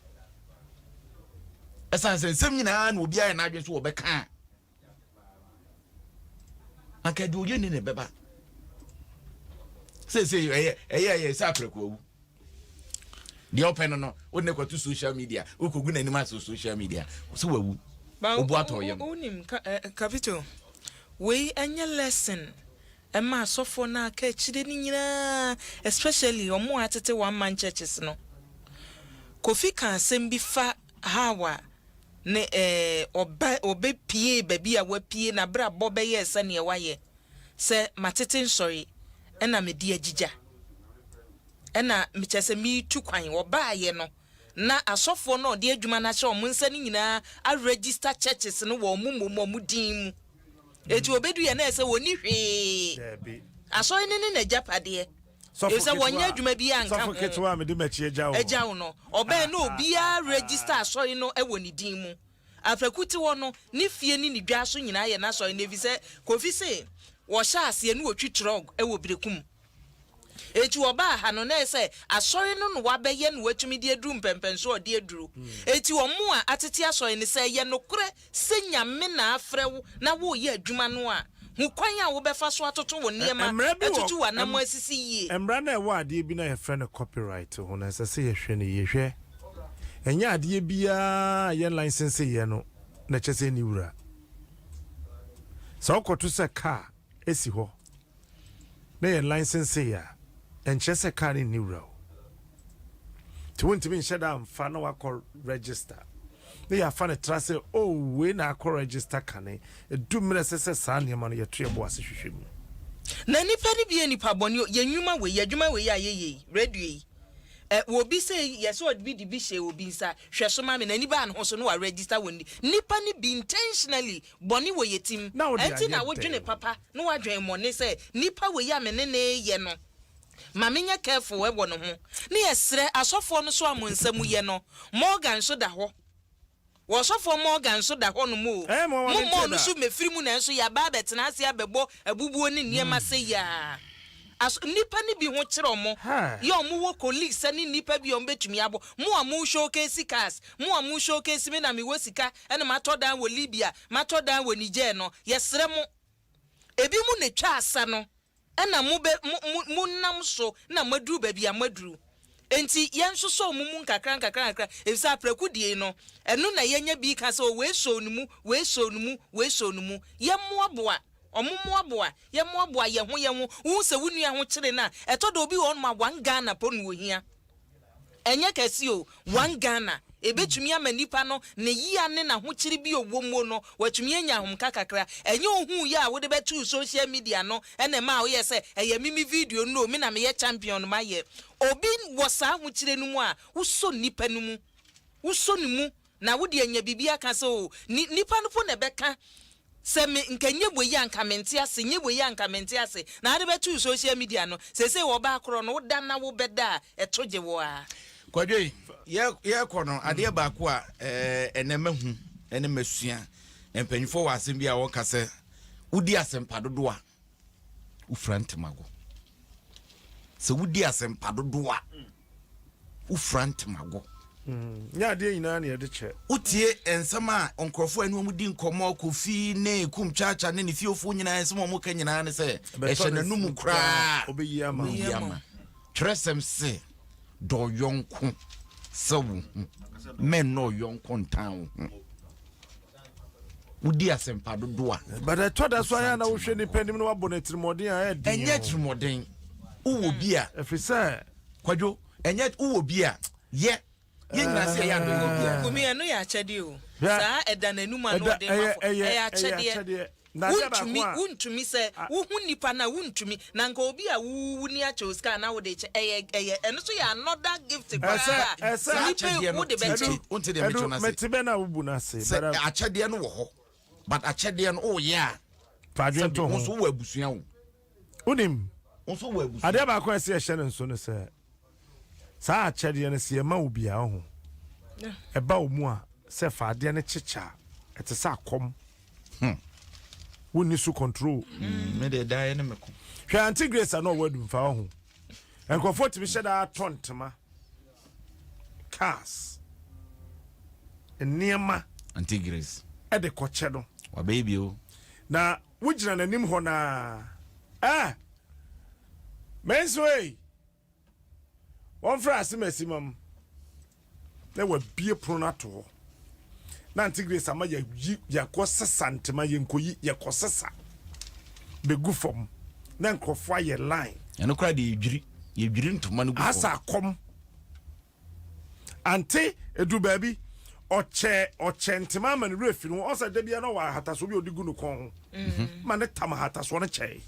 Speaker 2: Ɛsan sɛ nsɛm nyinaa na obiara yɛ n'adwene so wɔbɛka a. Anka deɛ ɔyɛ ni na ɛbɛba. Seesei ɛyɛ ɛyɛ ɛyɛ sɛ aprɛko awu. Deɛ ɔpɛ no no, wode no kɔto social media, wokɔgu n'anim ase wɔ social media, sɛ wawu. Wobu atɔ yam.
Speaker 3: Wonim, Capito, wei ɛnyɛ lesson ɛma asɔfoɔ no a aka akyire no nyinaa, especially wɔn a atete one man churches no. Kofi ka asɛm bi fa how a ne eh, ɔba ɔbɛpiee baabi a wapue, n'abrabɔ bɛyɛɛ sɛdeɛ wayɛ, sɛ matete nsɔre ɛna mede agyigya, ɛna kyerɛ sɛ meretu kwan. Ɔbaeɛ no, na asɔfoɔ no a ɔde adwuma no ahyɛ wɔn nsa no nyinaa aregister churches no wɔ wɔn mmom wɔn din mu. Eti obedu yɛ na ɛsɛ wɔnni hwee.
Speaker 1: Daabi.
Speaker 3: Asɔre no ne n'agyapadeɛ.
Speaker 1: Sɔfo
Speaker 3: Efisɛ wɔnyɛ
Speaker 1: ketewa
Speaker 3: adwuma biara nka
Speaker 1: sɔfo
Speaker 3: ho.
Speaker 1: ketewa a mede m'akyi agya wo.
Speaker 3: Agya wo no. Ɔbɛn na obiara register asɔre no wɔ ne din mu. Apraku te hɔ no, ne fie ne ne dwa so nyinaa yɛ n'asɔre no efisɛ Kofi se wɔhyɛ aseɛ na wɔtwi trɔg wɔ Berekum. Enti wɔbaa ha no, na ɛyɛ sɛ asɔre no na wɔabɛyɛ na wɔatumi de aduru mpɛnpɛnsoɔ a ɔde aduru. Enti wɔn a atete asɔre no, sɛ ɛyɛ nokorɛ sɛ Nyame na afrɛ wo na woreyɛ adwuma no a, hu kwan a wobɛfa so atoto wo nneɛma,
Speaker 1: Mmara bi wɔ,
Speaker 3: atutu w'anammɔn asisi yie.
Speaker 1: Mmara no a ɛwɔ adeɛ bi no a yɛfrɛ no copyright ho no, ɛsɛ sɛ yɛhwɛ no yie. Hwɛ, ɛnyɛ adeɛ biara a yɛn license yɛ no na ɛkyerɛ sɛ ɛnni wura. Sɛ wokɔto sɛ car si hɔ na yɛn license yɛ a, ɛnkyerɛ sɛ car no nni wura o. Nti wontumi nhyɛ da mfa na wakɔ register na yɛafa no tra sɛ oh wei na akɔ register kane. Ɛdu mmerɛ ɛsɛ sɛ saa nneɛma no yɛto yɛn bo ase hwehwɛ mu.
Speaker 3: Na nnipa no bi yɛ nnipa bɔne o, yɛn nnwuma wei, yɛn adwuma wei a yɛyɛ yi, radio yi, ɛ, wɔ obi sɛ yɛ sɛ ɔde bi de bi hyɛ obi nsa, hwɛ so ma me, n'ani baa ne ho so na wa register wɔ ne, nnipa no bi intentionally Bɔne wɔ yɛ tim.
Speaker 1: Na wode
Speaker 3: Ɛnti
Speaker 1: ayɛ
Speaker 3: na wodwene
Speaker 1: dɛn?
Speaker 3: papa na woadwen mmɔne sɛ nipa wei a me ne no reyɛ no ma menyɛ careful wɔ ne ho. Ne yɛsrɛ asɔfoɔ no so a mo nsa mu yɛ no Morgan nso da hɔ. Wɔ ɔsɔfoɔ Morgan nso da hɔ nom o.
Speaker 1: Ɛɛ mo
Speaker 3: Mo
Speaker 1: mente
Speaker 3: mmɔɔ no
Speaker 1: da.
Speaker 3: so mmɛfiri mu nanso yɛaba abɛtena ase abɛbɔ abubuo ne nneɛma sɛyi ara. Aso nnipa no bi ho kyere ɔmo
Speaker 1: Hɛɛ.
Speaker 3: yɛ ɔmo wɔ colleagues ne nnipa bi a ɔmo bɛtumi abɔ mo a mo showcase cars mo a mo showcase me na me wɔ sika ɛna matɔ dan wɔ Libya matɔ dan wɔ Niger no yɛsrɛ mo ebi mo na etwa asa no ɛna mo bɛ mo mo mo nam so na mo aduru baabi a mo aduru enti yɛn sosɔ ɔmo mu nkakra nkakra nkakra efisɛ aprɛko die no ɛno na yɛnya bi ka sɛ o wei sɔɔ ne mu wei sɔɔ ne mu wei sɔɔ ne mu yɛ mmoaboa ɔmo mmoaboa Yɛmmoaboa yɛn ho yɛn ho. Wohu sɛ wo nua ho kyere no a, ɛtɔ da obi wɔ hɔnom a one Ghana po na ohia. Ɛnyɛ kɛse o, one Ghana. Ebetumi ama nipa no ne yea ne n'ahokyere bi a ɔwɔ mu no, watumi anya ahomka kakra. Ɛnyɛ ohuu yɛ a wode bɛtoo social media no na ɛmaa woyɛɛ sɛ ɛyɛ me me video no o, me na meyɛ champion no mayɛ. Obi wɔ saa ahokyere no mu a, wosɔ nipa no mu. Wosɔ ne mu na wode anya biribi aka sɛ oo, ni, nipa no po na ɛbɛka Sɛ me nka nyɛ wei a nka mente ase, nyɛ wei a nka mente ase. Na ade bɛto wo social media no, seesei ɔbaa korɔ no, woda na wobɛda a, ɛto gye wo ara.
Speaker 2: Kwadwo yi, yɛ yɛrekɔ no, adeɛ baako a ɛɛ ɛnɛ mahu ɛne masua, mpanyinfoɔ wɔ asɛm bi a wɔka sɛ, wodi asɛmpa dodoɔ a, wofura ntemago. Sɛ wodi asɛmpa dodoɔ a, wofura ntemago.
Speaker 1: Mm, nyɛ adeɛ nyinaa na yɛde kyɛ.
Speaker 2: Wotie nsɛm a nkurɔfoɔ a ɛne wɔn di nkɔmmɔ, Kofi ne Kum Chacha ne ne fiefoɔ nyinaa, nsɛm a wɔka nyinaa ne sɛ ɛhyɛ n'anum koraa
Speaker 1: ɔbɛyi ama.
Speaker 2: Ɔbɛyi ama. Twerɛsɛm se, dɔ ɔyɔnko sɛ wo ho, mɛnnɔ ɔyɔnko ntan wo ho. Wodi asɛmpa dodo a.
Speaker 1: But ɛtɔ da so ayɛ na wohwɛ nipa anim na wabɔ no atirimuɔden a ɛyɛ den.
Speaker 2: Ɛnyɛ atirimuɔden. Wowɔ bi a.
Speaker 1: Ɛfiri sɛ.
Speaker 2: Kwadwo, ɛnyɛ wowɔ bi a, yɛ. Yɛn nyinaa sɛ yɛyɛ adɔyɛ biara.
Speaker 3: Kumi, ɛno yɛ akyɛdeɛ o. Saa ɛda n'anum a na ɔde ma fo. Ɛyɛ akyɛdeɛ. Wontumi, wontumi sɛ wohu nipa no a wontumi. Na nka obi a wo wuni akyɛ wo sika a na wode kyɛ, ɛyɛ, ɛyɛ, ɛno nso yɛ another gift koraa a nipa yi wode bɛkyɛ.
Speaker 2: Wonte deɛ mekyerɛ no ase.
Speaker 1: Mete bɛ na wobu no ase.
Speaker 2: Sɛ akyɛdeɛ no wɔ hɔ, but akyɛdeɛ no woyɛ a,
Speaker 1: Fa adwene to ho.
Speaker 2: Wo nso wowɔ abusua o.
Speaker 1: Wonim,
Speaker 2: Wo nso wowɔ abusua.
Speaker 1: Adeɛ baako a ɛsɛ yɛhyɛ no nso ne sɛ, saa akyɛdeɛ no sɛ yɛma wo bi a, ɔho, ɛba wo mu a, sɛ fa adeɛ no kyekyɛ a, ɛte sɛ akɔm.
Speaker 2: Hmm.
Speaker 1: Wonni so control.
Speaker 2: Mm, me deɛ daeɛ ne me ko.
Speaker 1: Hwɛ Auntie Grace a na ɔwɔ adumfa ɔho. Nkurɔfoɔ tumi hyɛ daa tɔ ntoma, cars, nneɛma.
Speaker 2: Auntie Grace.
Speaker 1: Ɛde kɔkyɛ no.
Speaker 2: Wabɛyɛ bi o.
Speaker 1: Na wogyina n'anim hɔ naa. Eh! Me nso ei! Wɔmfrɛ asemasi ma m na wabie pono no ato hɔ. Na Auntie Grace ama yɛyi yɛkɔ sesa ntoma yɛnkɔyi yɛkɔ sesa bɛgu fam na nkurɔfoɔ ayɛ line.
Speaker 2: Ɛno koraa deɛ yɛdwiri yɛdwiri ntoma no gu fam.
Speaker 1: Asa akɔm. Ante edu baabi ɔkyɛ ɔkyɛ ntoma ama ne werɛ fi ne ho ɔsɛ da biara na ɔwɔ ahatasoɔ bi a ɔde gu ne kɔn ho mhm. ma ne tam ahatasoɔ no kyɛe.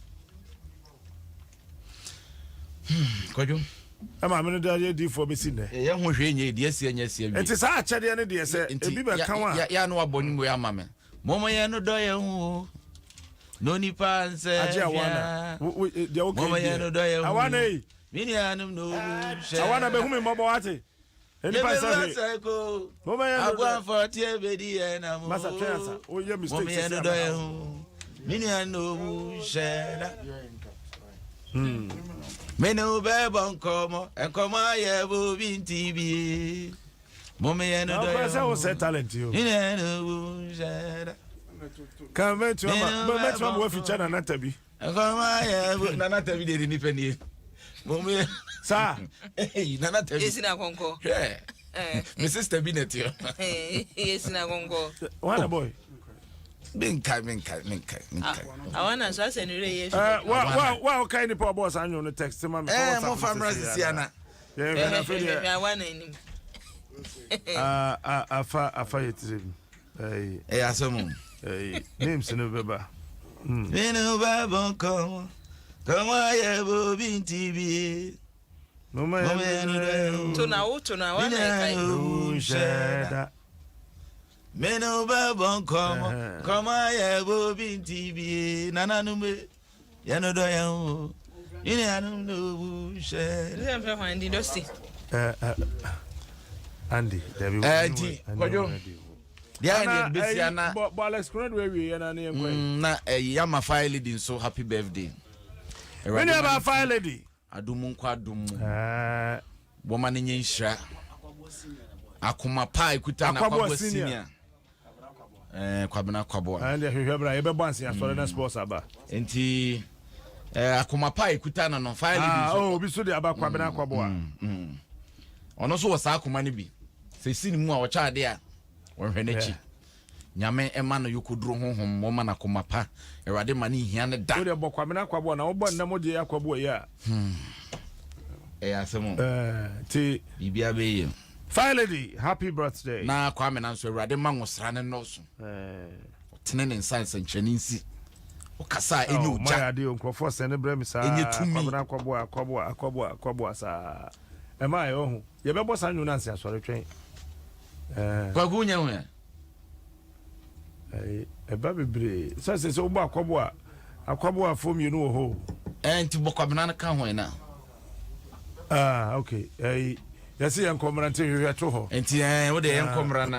Speaker 2: Hmm, kwadwo
Speaker 1: ɛma me no de ayɛ diifoɔ bɛsi nnɛ.
Speaker 2: Yɛ ho hwee nyɛ deɛ asi anya asi awie.
Speaker 1: Nti saa akyɛdeɛ no deɛ sɛ ebi bɛka wa.
Speaker 2: Yɛ ano abɔ nwom wei ama me. Mɔmɔ yɛn no dɔ yɛn ho o. Na onipa nsɛ
Speaker 1: Agye awana.
Speaker 2: hwea.
Speaker 1: Wo deɛ woka
Speaker 2: Moma yɛn no dɔ yɛn ho.
Speaker 1: Awana yi.
Speaker 2: Me nuanom na owu hyɛ.
Speaker 1: Awana bɛhu me mmɔbɔ wate. Nipa nsɛ hwee. Moma yɛn no dɔ.
Speaker 2: Aguanfo tie bedi yɛn na mo.
Speaker 1: Masa twɛn asa. Woyɛ mistake
Speaker 2: Moma yɛn no dɔ yɛn ho. Me nuanom na owu hyɛ da. Me ne wo bɛbɔ nkɔmmɔ, nkɔmmɔ ayɛ bobi nti bie. Moma yɛn no dɔ yɛn
Speaker 1: ho. Sɛ wo sɛ talent yi o.
Speaker 2: Me nuanom na owu hyɛ da.
Speaker 1: Kan mɛtuma ma mɛtuma ma wafi kyɛ nana tabi.
Speaker 2: Nkɔmmɔ ayɛ bo nana tabi deɛ de nipa nie. Moma yɛn.
Speaker 1: Saa.
Speaker 2: Hey, nana tabi.
Speaker 3: Yɛsi na kɔnkɔ.
Speaker 2: Hwɛ. Me sister bi na ɛte hɔ.
Speaker 3: Yɛsi na kɔnkɔ.
Speaker 1: Wana boy.
Speaker 2: Menkae, menkae, menkae, menkae.
Speaker 3: Awana nso asɛ ne werɛ yɛ
Speaker 1: fi. Wa wa wa ɔkae nipa ɔbɔ ɔsan nwom no text ma me.
Speaker 2: Ɛɛ mo fa mra sisi ana.
Speaker 1: Yɛn hwɛ na afei deɛ.
Speaker 3: Hwɛ awana anim.
Speaker 1: Afa afa yɛ tirim.
Speaker 2: Ɛyɛ asɛm o.
Speaker 1: Ɛyi names no bɛba.
Speaker 2: Mene bɛbɔ nkɔmɔ kɔmɔ ayɛ bobi nti bie.
Speaker 1: Moma yɛn no dɔ yɛn ho.
Speaker 3: To na wo to na awana ɛkae.
Speaker 2: Mene wo bɛbɔ nkɔmmɔ, nkɔmmɔ ayɛ bobi nti bie, nananom be, yɛn dɔ yɛn ho, ne nuanom na obu hyɛ.
Speaker 3: Sɛ mfɛ hwan di dɔsi.
Speaker 1: Andy, dabi.
Speaker 2: Ɛɛ nti kwadwo. Deɛ ayɛ deɛ bɛsi ana.
Speaker 1: Bɔ Alex Konadu awie yɛn na ne yɛn kɔ yi.
Speaker 2: Na ɛyi ama fire lady nso happy birthday.
Speaker 1: Me nua ba fire lady.
Speaker 2: Adom mu nkɔ adom mu. Wɔma no nyɛ nhyira. Akoma pa a ekuta na Akwaboa senior. Eh, Kwabena Kwaboa.
Speaker 1: Ɛn deɛ hwehwɛ bra yɛbɛbɔ anse asɔre na sports aba.
Speaker 2: Nti eh, akoma pa a ekuta no no fire lady
Speaker 1: ah, nso. Oh, obi so de aba Kwabena mm, Kwaboa.
Speaker 2: Mm, mm. Ɔno nso wɔ saa akoma no bi. Sɛ si ne mu a ɔkyɛ ade a wɔhwɛ n'akyi. Yeah. Nyame mma no yokoduro honhom wɔma no akoma pa Awurade ma no nhia no da.
Speaker 1: Wodeɛ bɔ Kwabena Akwaboa na wobɔ nnɛ mo deɛ Akwaboa yi a.
Speaker 2: Hmm. Ɛyɛ asɛm o.
Speaker 1: Ɛɛ ti.
Speaker 2: Biribiara bɛyɛ yie.
Speaker 1: Fire lady happy birthday.
Speaker 2: Na Kwame na nso Awurade ma nwosra no nnɔɔso. Ɔtene ne nsa nsɛnkyerɛnne nsi. Ɔkasa a ɛnyɛ ogya.
Speaker 1: Mayɛ adeɛ o nkurɔfoɔ sɛne brɛ me saa.
Speaker 2: Ɛnyɛ tumi.
Speaker 1: Kwabena Akwaboa Akwaboa Akwaboa Akwaboa saa. Ɛma ayɛ ɔho. Yɛbɛbɔ saa nnwom no anse asɔre twɛn.
Speaker 2: Ɛɛ. Kwaku wonya hu ɛ?
Speaker 1: Ɛba bebree. Sɛ sɛ sɛ wobɔ akɔbo a, akɔboafoɔ mmienu wɔ hɔ o.
Speaker 2: Ɛɛ nti bɔ Kwabena no ka ho na.
Speaker 1: Ah okay. Ɛyi yɛsi yɛn nkɔ mmra nti hwehwɛ to hɔ.
Speaker 2: Nti ɛɛ wo de yɛn nkɔ mmra na.